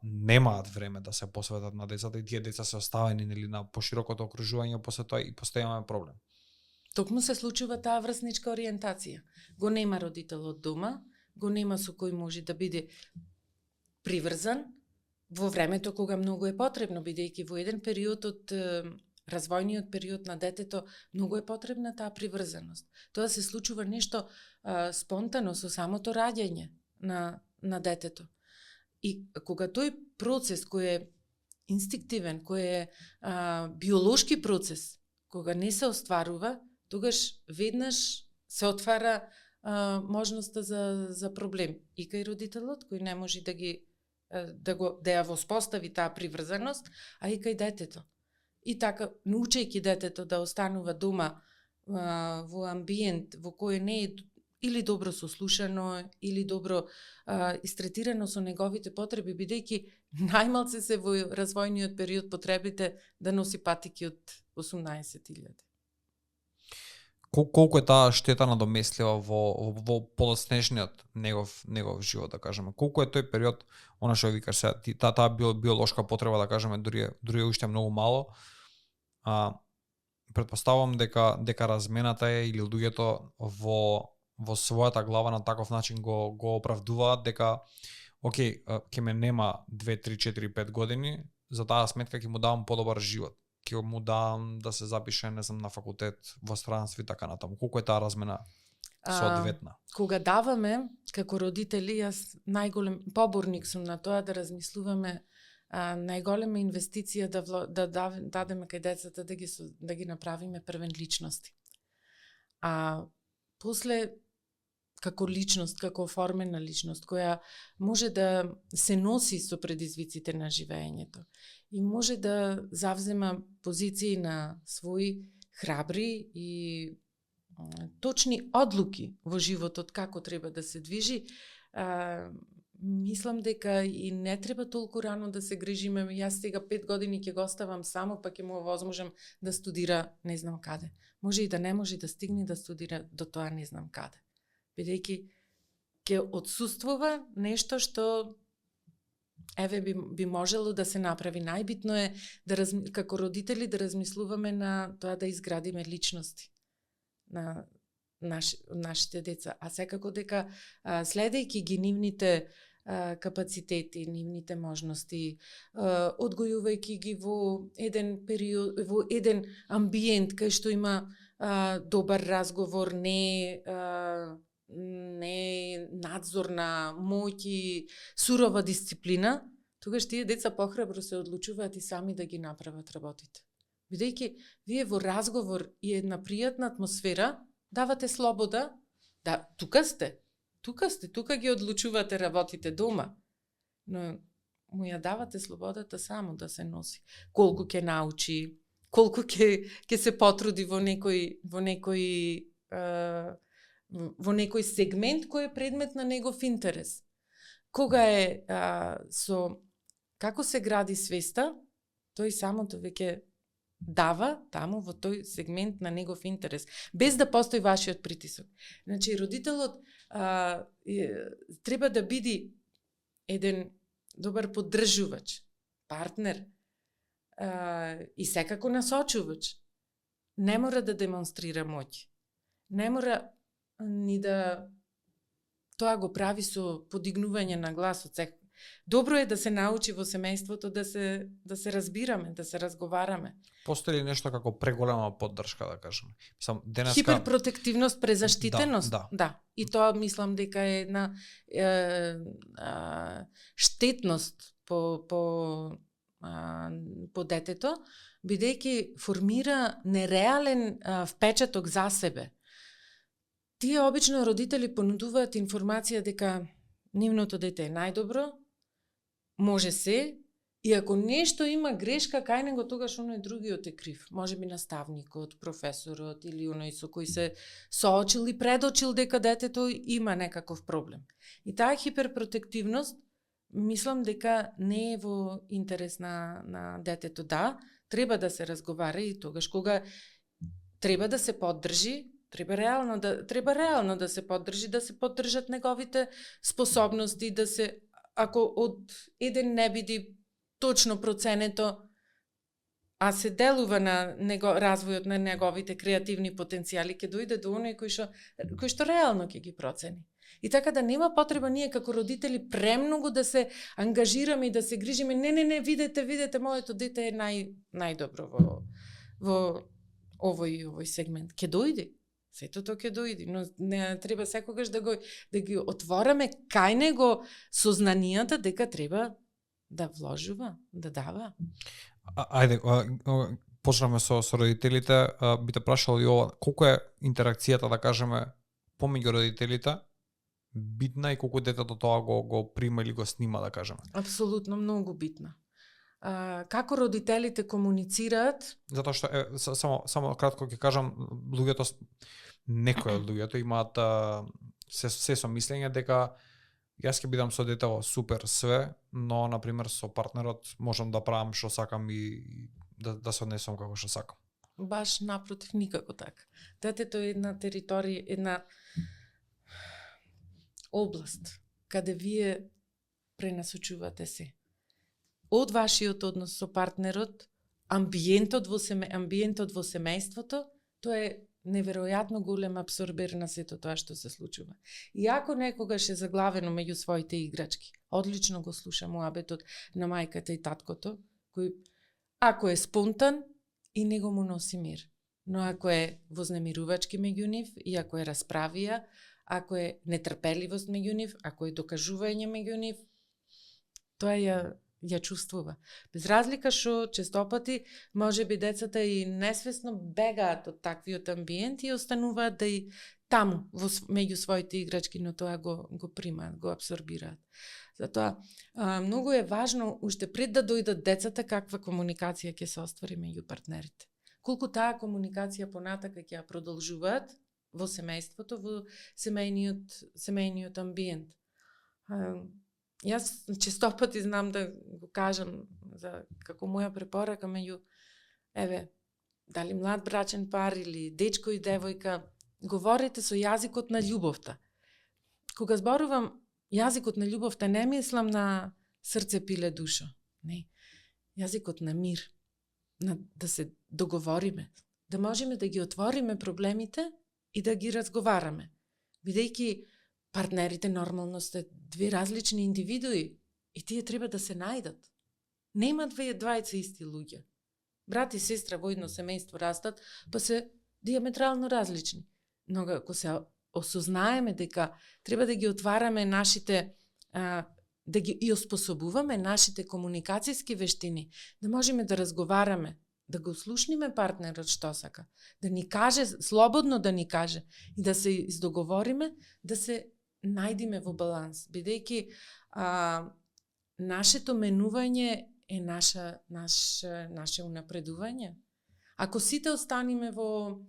немаат време да се посветат на децата и тие деца се оставени нели на поширокото окружување, после тоа и постојаме проблем. Токму се случува таа врсничка ориентација. Го нема родител од дома, го нема со кој може да биде приврзан во времето кога многу е потребно, бидејќи во еден период од развојниот период на детето многу е потребна таа приврзаност. Тоа се случува нешто спонтано со самото раѓање на детето. И кога тој процес кој е инстинктивен, кој е биолошки процес, кога не се остварува, тогаш веднаш се отвара можноста за проблем. И кај родителот кој не може да ја воспостави таа приврзаност, а и кај детето. И така, научајќи детето да останува дома во амбиент во кој не е или добро сослушано, или добро истретирано со неговите потреби, бидејќи најмалце се во развојниот период потребите да носи патики од 18.000. Колку е таа штета надомеслива во подоцнешниот негов живот, да кажеме? Колку е тој период, она што викаш сега, таа биолошка потреба, да кажеме, дури уште многу мало, претпоставувам дека размената е или луѓето во својата глава на таков начин го оправдуваат дека окей, ќе ме нема 2, 3, 4, 5 години, за таа сметка ќе му давам подобар живот. Ќе му давам да се запише, не знам, на факултет во странство и така натаму. Колку е таа размена соодветна? Кога даваме како родители, јас најголем поборник сум на тоа да размислуваме најголема инвестиција да дадеме кај децата да ги направиме првен личности. После како личност, како оформена личност, која може да се носи со предизвиците на живеењето и може да завзема позиции на своји храбри и точни одлуки во животот како треба да се движи, мислам дека и не треба толку рано да се грижиме. Јас сега 5 години ќе го оставам само, па ќе му овозможам да студира не знам каде. Може и да не може да стигне да студира до тоа не знам каде. Бидејќи ќе отсуствува нешто што би можело да се направи. Најбитно е како родители да размислуваме на тоа да изградиме личности на нашите деца, а секако дека следејќи ги нивните капацитети, нивните можности, одгојувајќи ги во еден период, во еден амбиент кај што има добар разговор, не надзор на моќ и сурова дисциплина, тогаш тие деца похрабро се одлучуваат и сами да ги направат работите. Бидејќи вие во разговор и една пријатна атмосфера давате слобода, да, тука ги одлучувате работите дома, но му ја давате слободата само да се носи. Колку ќе научи, колку ќе се потруди во некој сегмент кој е предмет на негов интерес. Кога е како се гради свеста, тој самото веќе дава таму во тој сегмент на негов интерес, без да постои вашиот притисок. Значи, родителот треба да биде еден добар поддржувач, партнер и секако насочувач. Не мора да демонстрира моќ. Не мора ни да тоа го прави со подигнување на гласот. Добро е да се научи во семејството да се разбираме, да се разговараме. Постои ли нешто како преголема поддршка, да кажеме? Мислам, денеска хиперпротективност, презаштитеност? Да. И тоа мислам дека е една штетност по детето, бидејќи формира нереален впечаток за себе. Тие обично родители понудуваат информација дека нивното дете е најдобро, може се, и ако нешто има грешка, кај него тогаш оној другиот е крив. Може би наставникот, професорот или оној со кој се соочил и предочил дека детето има некаков проблем. И таа хиперпротективност, мислам дека не е во интерес на детето. Да, треба да се разговара и тогаш кога треба да се поддржи, треба реално да се поддржи, да се поддржат неговите способности, да се, ако од еден не биде точно проценето, а се делува на развојот на неговите креативни потенцијали, ќе дојде до оној кој што реално ќе ги процени. И така да нема потреба ние како родители премногу да се ангажираме и да се грижиме. Не, видете, моето дете е најдобро во овој сегмент. Ќе дојде. Сетото ќе дојде, но не треба секогаш да ги отвораме кај него сознанијата дека треба да вложува, да дава. Ајде, почнаме со родителите. Би те прашал и ова, колку е интеракцијата, да кажеме, помеѓу родителите битна и колку детето тоа го прима или го снима, да кажеме? Апсолутно многу битна. Како родителите комуницираат? Затоа што само кратко ќе кажам, некои од луѓето имаат се со мислење дека јас ќе бидам со детето супер све, но на пример со партнерот можам да правам што сакам и да се однесувам како што сакам. Баш напротив, никако така. Детето е една територија, една област каде вие пренасочувате се. Од вашиот однос со партнерот, амбиентот во семејството, тоа е неверојатно голем абсорбер на сето тоа што се случува. И ако некогаш е заглавено меѓу своите играчки, одлично го слуша муабетот на мајката и таткото, кој ако е спонтан и него му носи мир. Но ако е вознемирувачки меѓу нив и ако е расправија, ако е нетрпеливост меѓу нив, ако е докажување меѓу нив, тоа ја чувствува. Без разлика што честопати може би децата и несвесно бегаат од таквиот амбиент и остануваат да и таму меѓу своите играчки, но тоа го примаат, го абсорбираат. Затоа многу е важно уште пред да дојдат децата каква комуникација ќе се оствари меѓу партнерите. Колку таа комуникација понатака ќе ја продолжуваат во семејството, во семејниот амбиент. Јас честопати знам да го кажам како моја препорака меѓу дали млад брачен пар или дечко и девојка, говорите со јазикот на љубовта. Кога зборувам јазикот на љубовта, не мислам на срце пиле душо. Не. Јазикот на мир. Да се договориме. Да можеме да ги отвориме проблемите и да ги разговараме. Бидејќи партнерите нормално сте две различни индивидуи и тие треба да се најдат. Нема двајца исти луѓе. Брат и сестра во едно семејство растат, па се диаметрално различни. Но ако се осознаеме дека треба да ги отвараме нашите, да ги и оспособуваме нашите комуникацијски вештини, да можеме да разговараме, да го слушниме партнерот што сака, да ни каже, слободно да ни каже и да се издоговориме, да се најдиме во баланс, бидејќи нашето менување е наше унапредување. Ако сите останиме во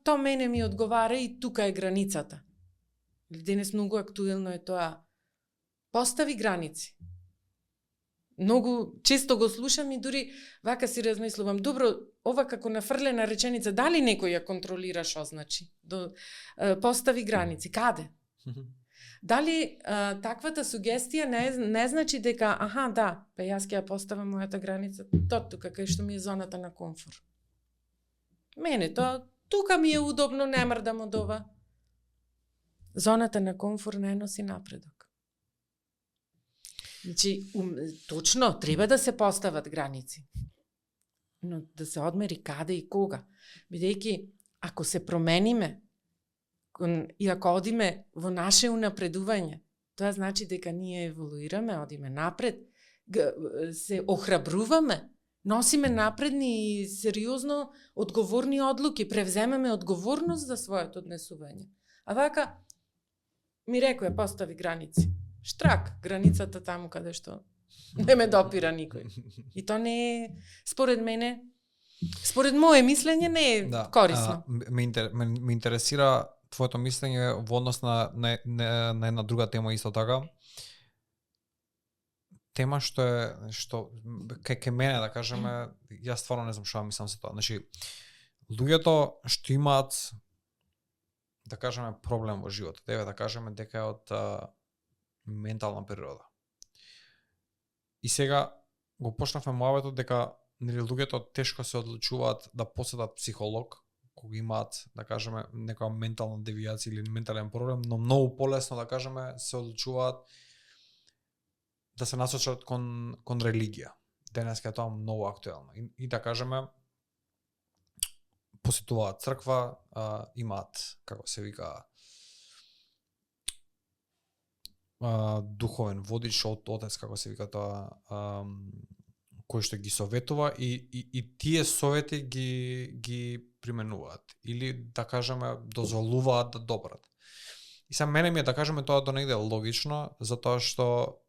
то мене ми одговара и тука е границата. Денес многу актуелно е тоа. Постави граници. Многу често го слушам и дури вака си размислувам, добро, ова како нафрлена реченица, дали некој ја контролира што значи? Постави граници. Каде? Дали таквата сугестија не значи дека, па јас ќе ја поставам мојата граница тука, кај што ми е зоната на комфор. Мене тука ми е удобно, не мрдам од ова. Зоната на комфор не носи напредок. Значи, точно, треба да се постават граници. Но да се одмери каде и кога. Бидејќи, ако се промениме, и ако одиме во наше унапредување, тоа значи дека ние еволуираме, одиме напред, се охрабруваме, носиме напредни и сериозно одговорни одлуки, превземеме одговорност за своето однесување. А вака, ми рекоја, постави граници. штрак, границата таму каде што не ме допира никој. И то не е, според мене, според мое мислење, не е корисно. Ме интересира твоето мислење во однос на една друга тема исто така. Тема што кај мене, да кажеме, јас стварно не знам што мислам за тоа. Значи, луѓето што имаат, да кажеме, проблем во животот, да кажеме дека е од ментална природа. И сега го почнавме муабетот дека луѓето тешко се одлучуваат да посетат психолог кога имаат, да кажеме, некоја ментална девијација или ментален проблем, но многу полесно, да кажеме, се одлучуваат да се насочат кон религија. Денеска е тоа многу актуелно. И да кажеме, посетуваат црква, имаат, како се вика, духовен водич, отец, како се вика тоа, кој што ги советува и тие совети ги применуваат или, да кажеме, дозволуваат да добрат. И са мене ми е, да кажеме, тоа до негде логично, затоа што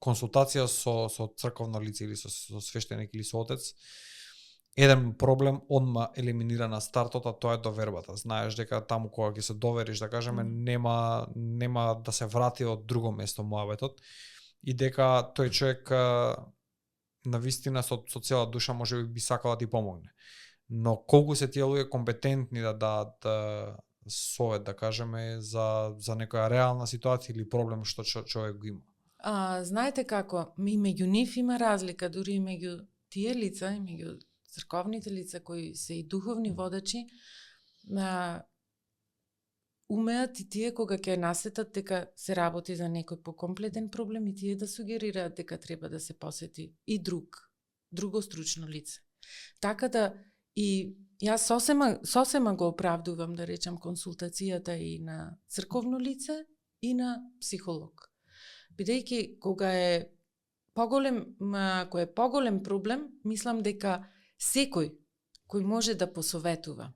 консултација со црковно лице или со свештеник или со отец, еден проблем одма елиминира на стартот, а тоа е довербата. Знаеш дека таму кога ќе се довериш, да кажеме, нема да се врати од друго место муабетот и дека тој човек на вистина со цела душа може би сакал да ти помогне. Но колку се тие луѓе компетентни да дадат совет, да кажеме, за некоја реална ситуација или проблем што човек го има? Знаете како, меѓу нив има разлика, дури и меѓу тие лица, и меѓу црковните лица кои се и духовни водачи, умеат и тие кога ќе насетат дека се работи за некој покомплетен проблем и тие да сугерираат дека треба да се посети и друго стручно лице. Така да и јас сосема го оправдувам, да речам, консултацијата и на црковно лице и на психолог. Бидејќи кога е поголем проблем, мислам дека секој кој може да посоветува,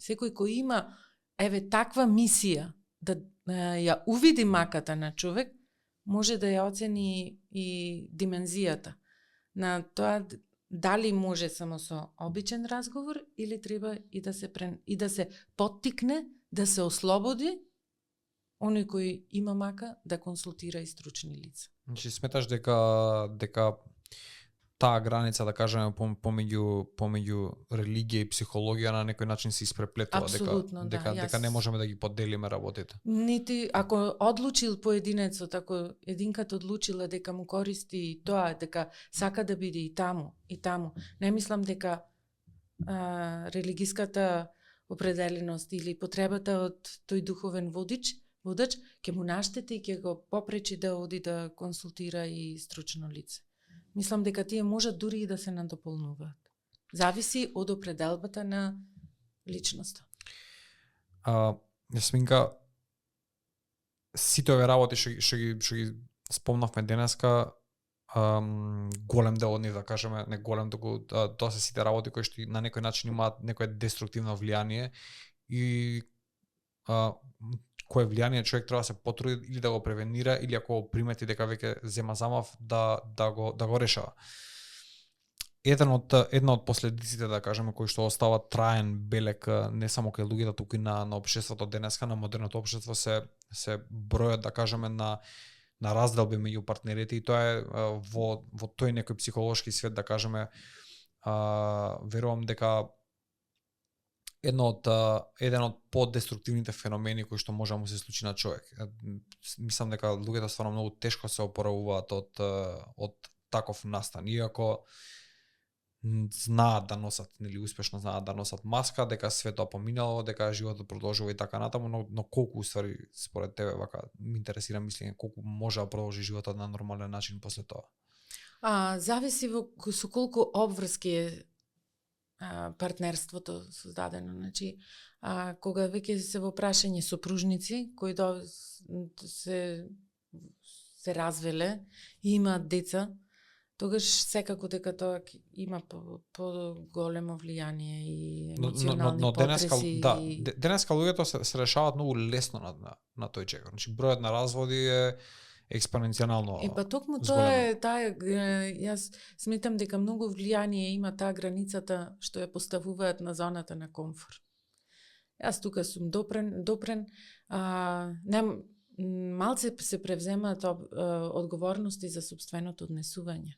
секој кој има таква мисија да ја увиди маката на човек, може да ја оцени и димензијата на тоа дали може само со обичен разговор или треба и да се поттикне, да се ослободи оној кој има мака да консултира и стручни лица. Значи сметаш дека таа граница, да кажеме, помеѓу религија и психологија на некој начин се испреплетува, дека не можеме да ги поделиме работите. Нити ако одлучил поединецот, ако единката одлучила дека му користи тоа, дека сака да биде и таму. Не мислам дека религиската определеност или потребата од тој духовен водач ќе му наштети и ќе го попречи да оди да консултира и стручно лице. Мислам дека тие можат дури и да се надополнуваат. Зависи од определбата на личноста. Јасминка, сите овие работи што ги спомнавме денеска, голем дел од нив, да кажеме, не голем, туку тоа се сите работи кои што на некој начин имаат некое деструктивно влијание и кое влијание човек треба да се потруди или да го превенира, или ако го примети дека веќе зема замав да го решава. Една од последиците, да кажеме, кои што остава траен белек не само кај луѓето, туку и на општеството денеска, на модерното општество се бројот, да кажеме, на разделби меѓу партнерите и тоа е во тој некој психолошки свет, да кажеме, верувам дека еден од поддеструктивните феномени кои што може да му се случи на човек. Мислам дека луѓето стварно многу тешко се опоравуваат од таков настан. Иако знаат да носат, нели успешно знаат да носат маска, дека светот поминало, дека животот продолжува и така натаму, но колку уствари според тебе, вака ме интересира мислење, колку може да продолжи животот на нормален начин после тоа? Зависи со колку обврски е партнерството создадено. Значи, кога веќе се во прашање сопружници кои се развеле и имаат деца, тогаш секако дека тоа има по-големо влијание и Но емоционални денеска, потреси. да, денеска луѓето се решаваат многу лесно на тој чекор. Значи бројот на разводи е експоненцијално. Па токму тоа е таа, јас сметам дека многу влијание има таа границата што ја поставуваат на зоната на комфор. Јас тука сум допрен, малце се превземаат одговорности за собственото однесување.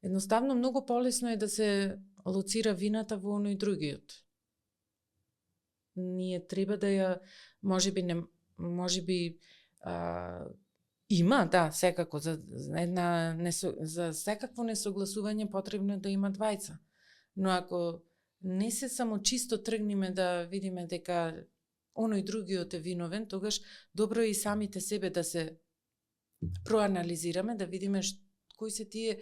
Едноставно многу полесно е да се лоцира вината во оној другиот. Ние треба да ја, можеби има, да, секако за секакво несогласување потребно е да има двајца. Но ако не се само чисто тргниме да видиме дека оној другиот е виновен, тогаш добро е и самите себе да се проанализираме, да видиме кои се тие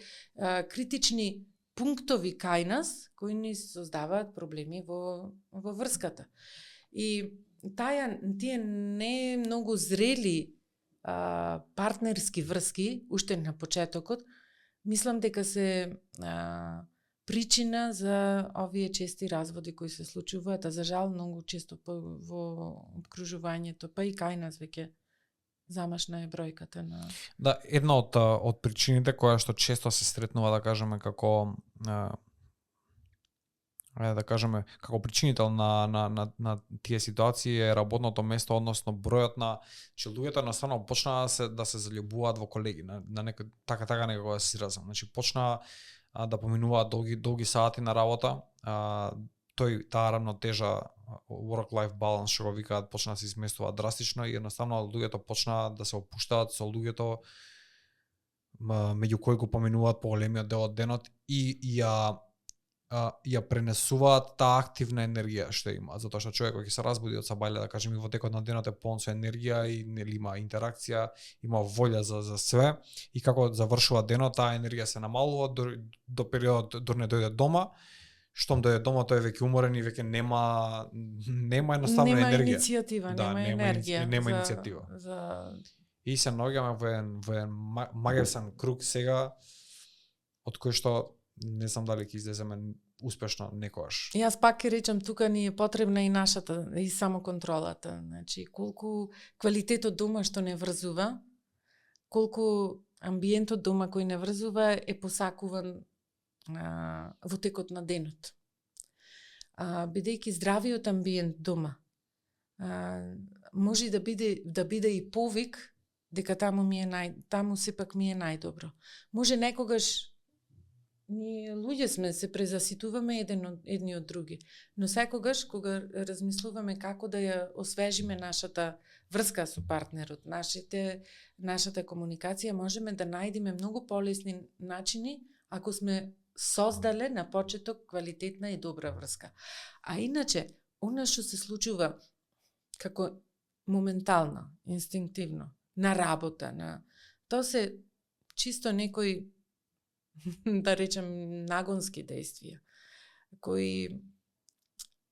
критични пунктови кај нас кои ни создаваат проблеми во врската. И тие не многу зрели партнерски врски, уште на почетокот, мислам дека се причина за овие чести разводи кои се случуваат, а за жал многу често во обкружувањето, па и кај нас веќе замашна е бројката на... Да, една од причините која што често се сретнува, да кажеме, како да кажеме, како причинител на тие ситуации е работното место, односно бројот на че луѓето едноставно почнаа да се заљубуваат во колеги, на некој така некој да се изразам. Значи почнаа да поминуваат долги сати на работа, таа рамнотежа work-life balance што го викаат почна да се изместува драстично и едноставно луѓето почнаа да се опуштаат со луѓето меѓу кои го поминуваат поголемиот дел од денот и ја пренесуваат таа активна енергија што има, затоа што човек кој ќе се разбуди од сабајле, да кажеме, во текот на денот е полн со енергија и нели има интеракција, има волја за све и како завршува денот, таа енергија се намалува до периодот дори не дојде дома. Штом дојде дома, тој е веќе уморен и веќе нема едноставно енергија. Нема енергија. Нема иницијатива. И се наоѓаме во еден магиосен круг сега, од кој што не знам дали ќе излеземе успешно некогаш. Јас пак ќе речам, тука ни е потребна и нашата, и самоконтролата. Значи, колку квалитетот дома што не врзува, колку амбиентот дома кој не врзува е посакуван во текот на денот. Бидејќи здравиот амбиент дома може да биде и повик дека таму сепак ми е најдобро. Може некогаш ние луѓе сме, се презаситуваме едни од други, но секогаш кога размислуваме како да ја освежиме нашата врска со партнерот, нашата комуникација, можеме да најдеме многу полесни начини ако сме создале на почеток квалитетна и добра врска. А иначе, она што се случува како моментално, инстинктивно, на работа, тоа се чисто некои, да речем, нагонски действија, кои...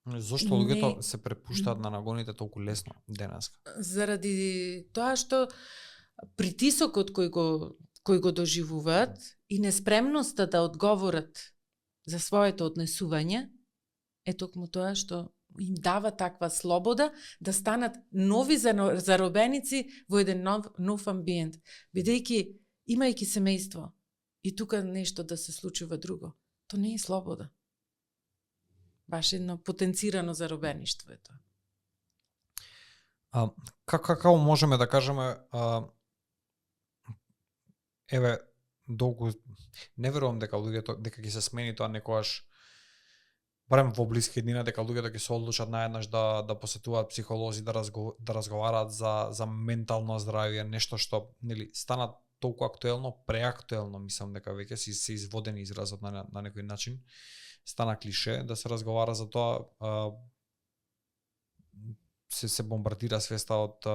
Зошто луѓето се препуштаат на нагоните толку лесно денеска? Заради тоа што притисокот кој го доживуваат и неспремноста да одговорат за своето однесување е токму тоа што им дава таква слобода да станат нови заробеници во еден нов амбиент, бидејќи имајќи семејство и тука нешто да се случува друго, тоа не е слобода. Баш едно потенцирано заробеништво е тоа. Како можеме да кажеме, еве, долго не верувам дека луѓето дека ќе се смени тоа некогаш, барем во блиска иднина, дека луѓето ќе се одлучат наеднаш да посетуваат психолози, да разговараат за ментално здравје, нешто што нели стана толку актуелно, преактуелно, мислам дека веќе се изводени изразот на некој начин. Стана клише да се разговара за тоа, се бомбардира свеста од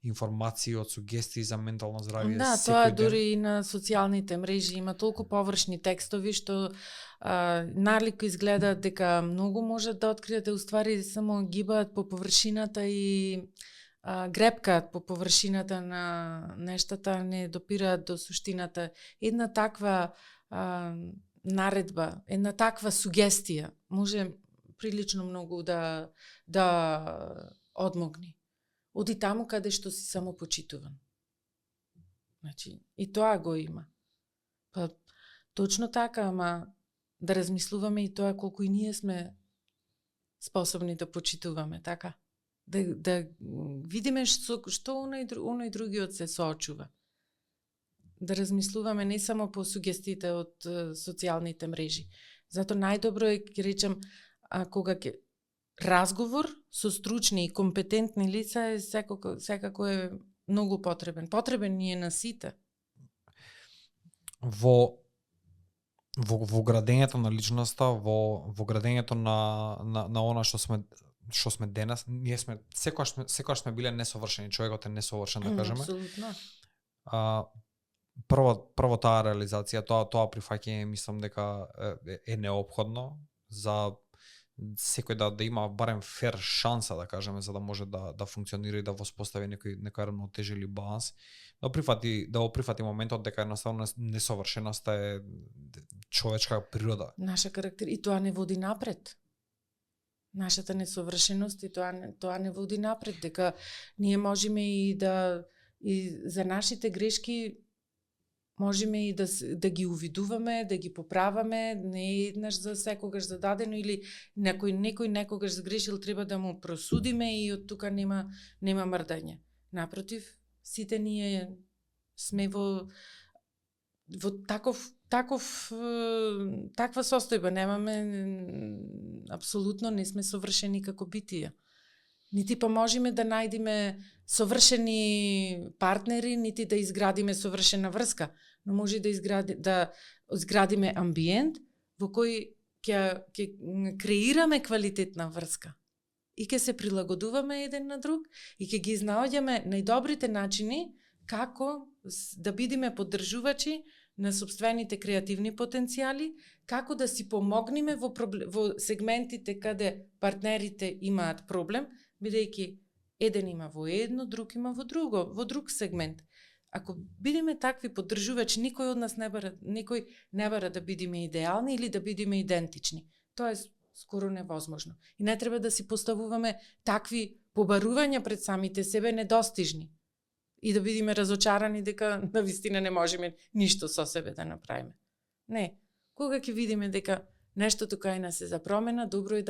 информации, од сугестии за ментално здравје. Да, тоа дури и на социјалните мрежи има толку површни текстови што налико изгледа дека многу можат да откриете, уствари само гибаат по површината и гребкаат по површината на нештата, не допираат до суштината. Една таква наредба, една таква сугестија може прилично многу да одмогни. Оди таму каде што си самопочитуван. Значи, и тоа го има. Па, точно така, ама да размислуваме и тоа колку и ние сме способни да почитуваме, така? Да видиме што оној другиот се соочува. Да размислуваме не само по сугестиите од социјалните мрежи. Зато најдобро е, ќе речем, кога разговор со стручни и компетентни лица е секако е многу потребен. Потребен ни е на сите. Во градењето на личноста, во градењето на она што сме денес, ние сме секогаш сме биле несовршени, човекот е несовршен, да кажеме. Апсолутно. Прво таа реализација, тоа прифаќање мислам дека е неопходно за секој да има барем фер шанса, да кажеме, за да може да функционира и да воспостави некој равнотежа или баланс, да прифати моментот дека едноставно несовршеноста е човечка природа. Наша карактер и тоа не води напред. Нашата несовршеност и тоа не води напред, дека ние можеме и за нашите грешки можеме и да ги увидуваме, да ги поправаме, не еднаш за секогаш зададено или некој некогаш сгрешил, треба да му просудиме и од тука нема мрдање. Напротив, сите ние сме во таква состојба, немаме апсолутно не сме совршени како битија. Нити па можеме да најдеме совршени партнери, нити да изградиме совршена врска, но може да изградиме амбиент во кој ќе креираме квалитетна врска и ќе се прилагодуваме еден на друг и ќе ги изнаоѓаме најдобрите начини како да бидеме поддржувачи на сопствените креативни потенцијали, како да си помогнеме во сегментите каде партнерите имаат проблем, бидејќи еден има во едно, друг има во друг сегмент. Ако бидеме такви поддржувачи, никој од нас не бара да бидеме идеални или да бидеме идентични. Тоа е скоро невозможно. И не треба да си поставуваме такви побарувања пред самите себе недостижни и да бидеме разочарани дека навистина не можеме ништо со себе да направиме. Не, кога ќе видиме дека нештото кај нас е за промена, добро е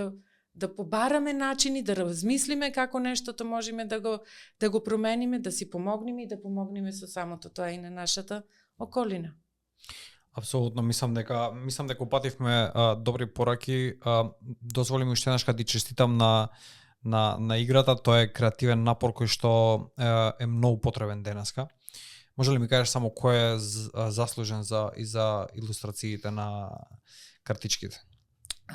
да побараме начини, да размислиме како нештото можеме да го промениме, да си помогнеме и да помогнеме со самото тоа и на нашата околина. Апсолутно, мислам дека упативме добри пораки. Дозволи ми уште еднаш да ти честитам на играта, тоа е креативен напор кој што е многу потребен денеска. Може ли ми кажеш само кој е заслужен за илустрациите на картичките?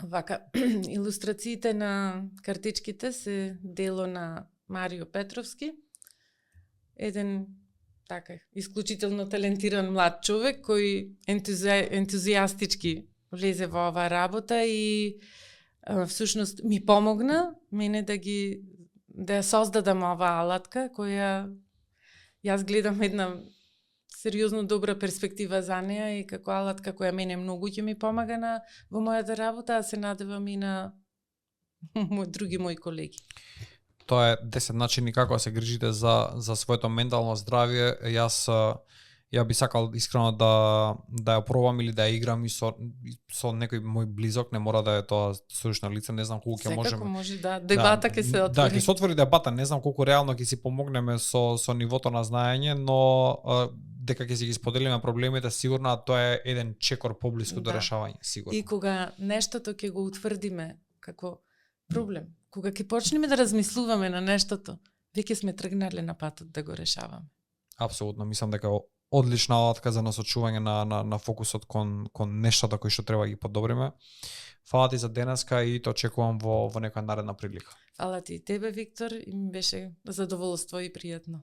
Вака, илустрациите на картичките се дело на Марио Петровски, еден така исклучително талентиран млад човек кој ентузијастички влезе во оваа работа и всушност ми помогна мене да ја создадам оваа алатка која јас гледам една сериозно добра перспектива за неа и како алатка која мене многу ќе ми помага во мојата работа, а се надевам и на други мои колеги. Тоа е 10 начини како да се грижите за своето ментално здравје. Ја би сакал искрено да ја пробам или да ја играм и со некој мој близок, не мора да е тоа стручно лице, не знам колку ќе можеме. Секако може дебата ќе се отвори. Да, ќе се отвори дебата, не знам колку реално ќе си помогнеме со нивото на знаење, но дека ќе си ги споделиме проблемите, сигурно тоа е еден чекор поблиску до решавање, сигурно. И кога нештото ќе го утврдиме како проблем, кога ќе почнеме да размислуваме на нештото, веќе сме тргнале на патот да го решаваме. Апсолутно, мислам дека одлична алатка за насочување на фокусот кон нештата кои што треба да ги подобриме. Фала ти за денеска и те очекувам во некоја наредна прилика. Фала ти и тебе, Виктор, и ми беше задоволство и пријатно.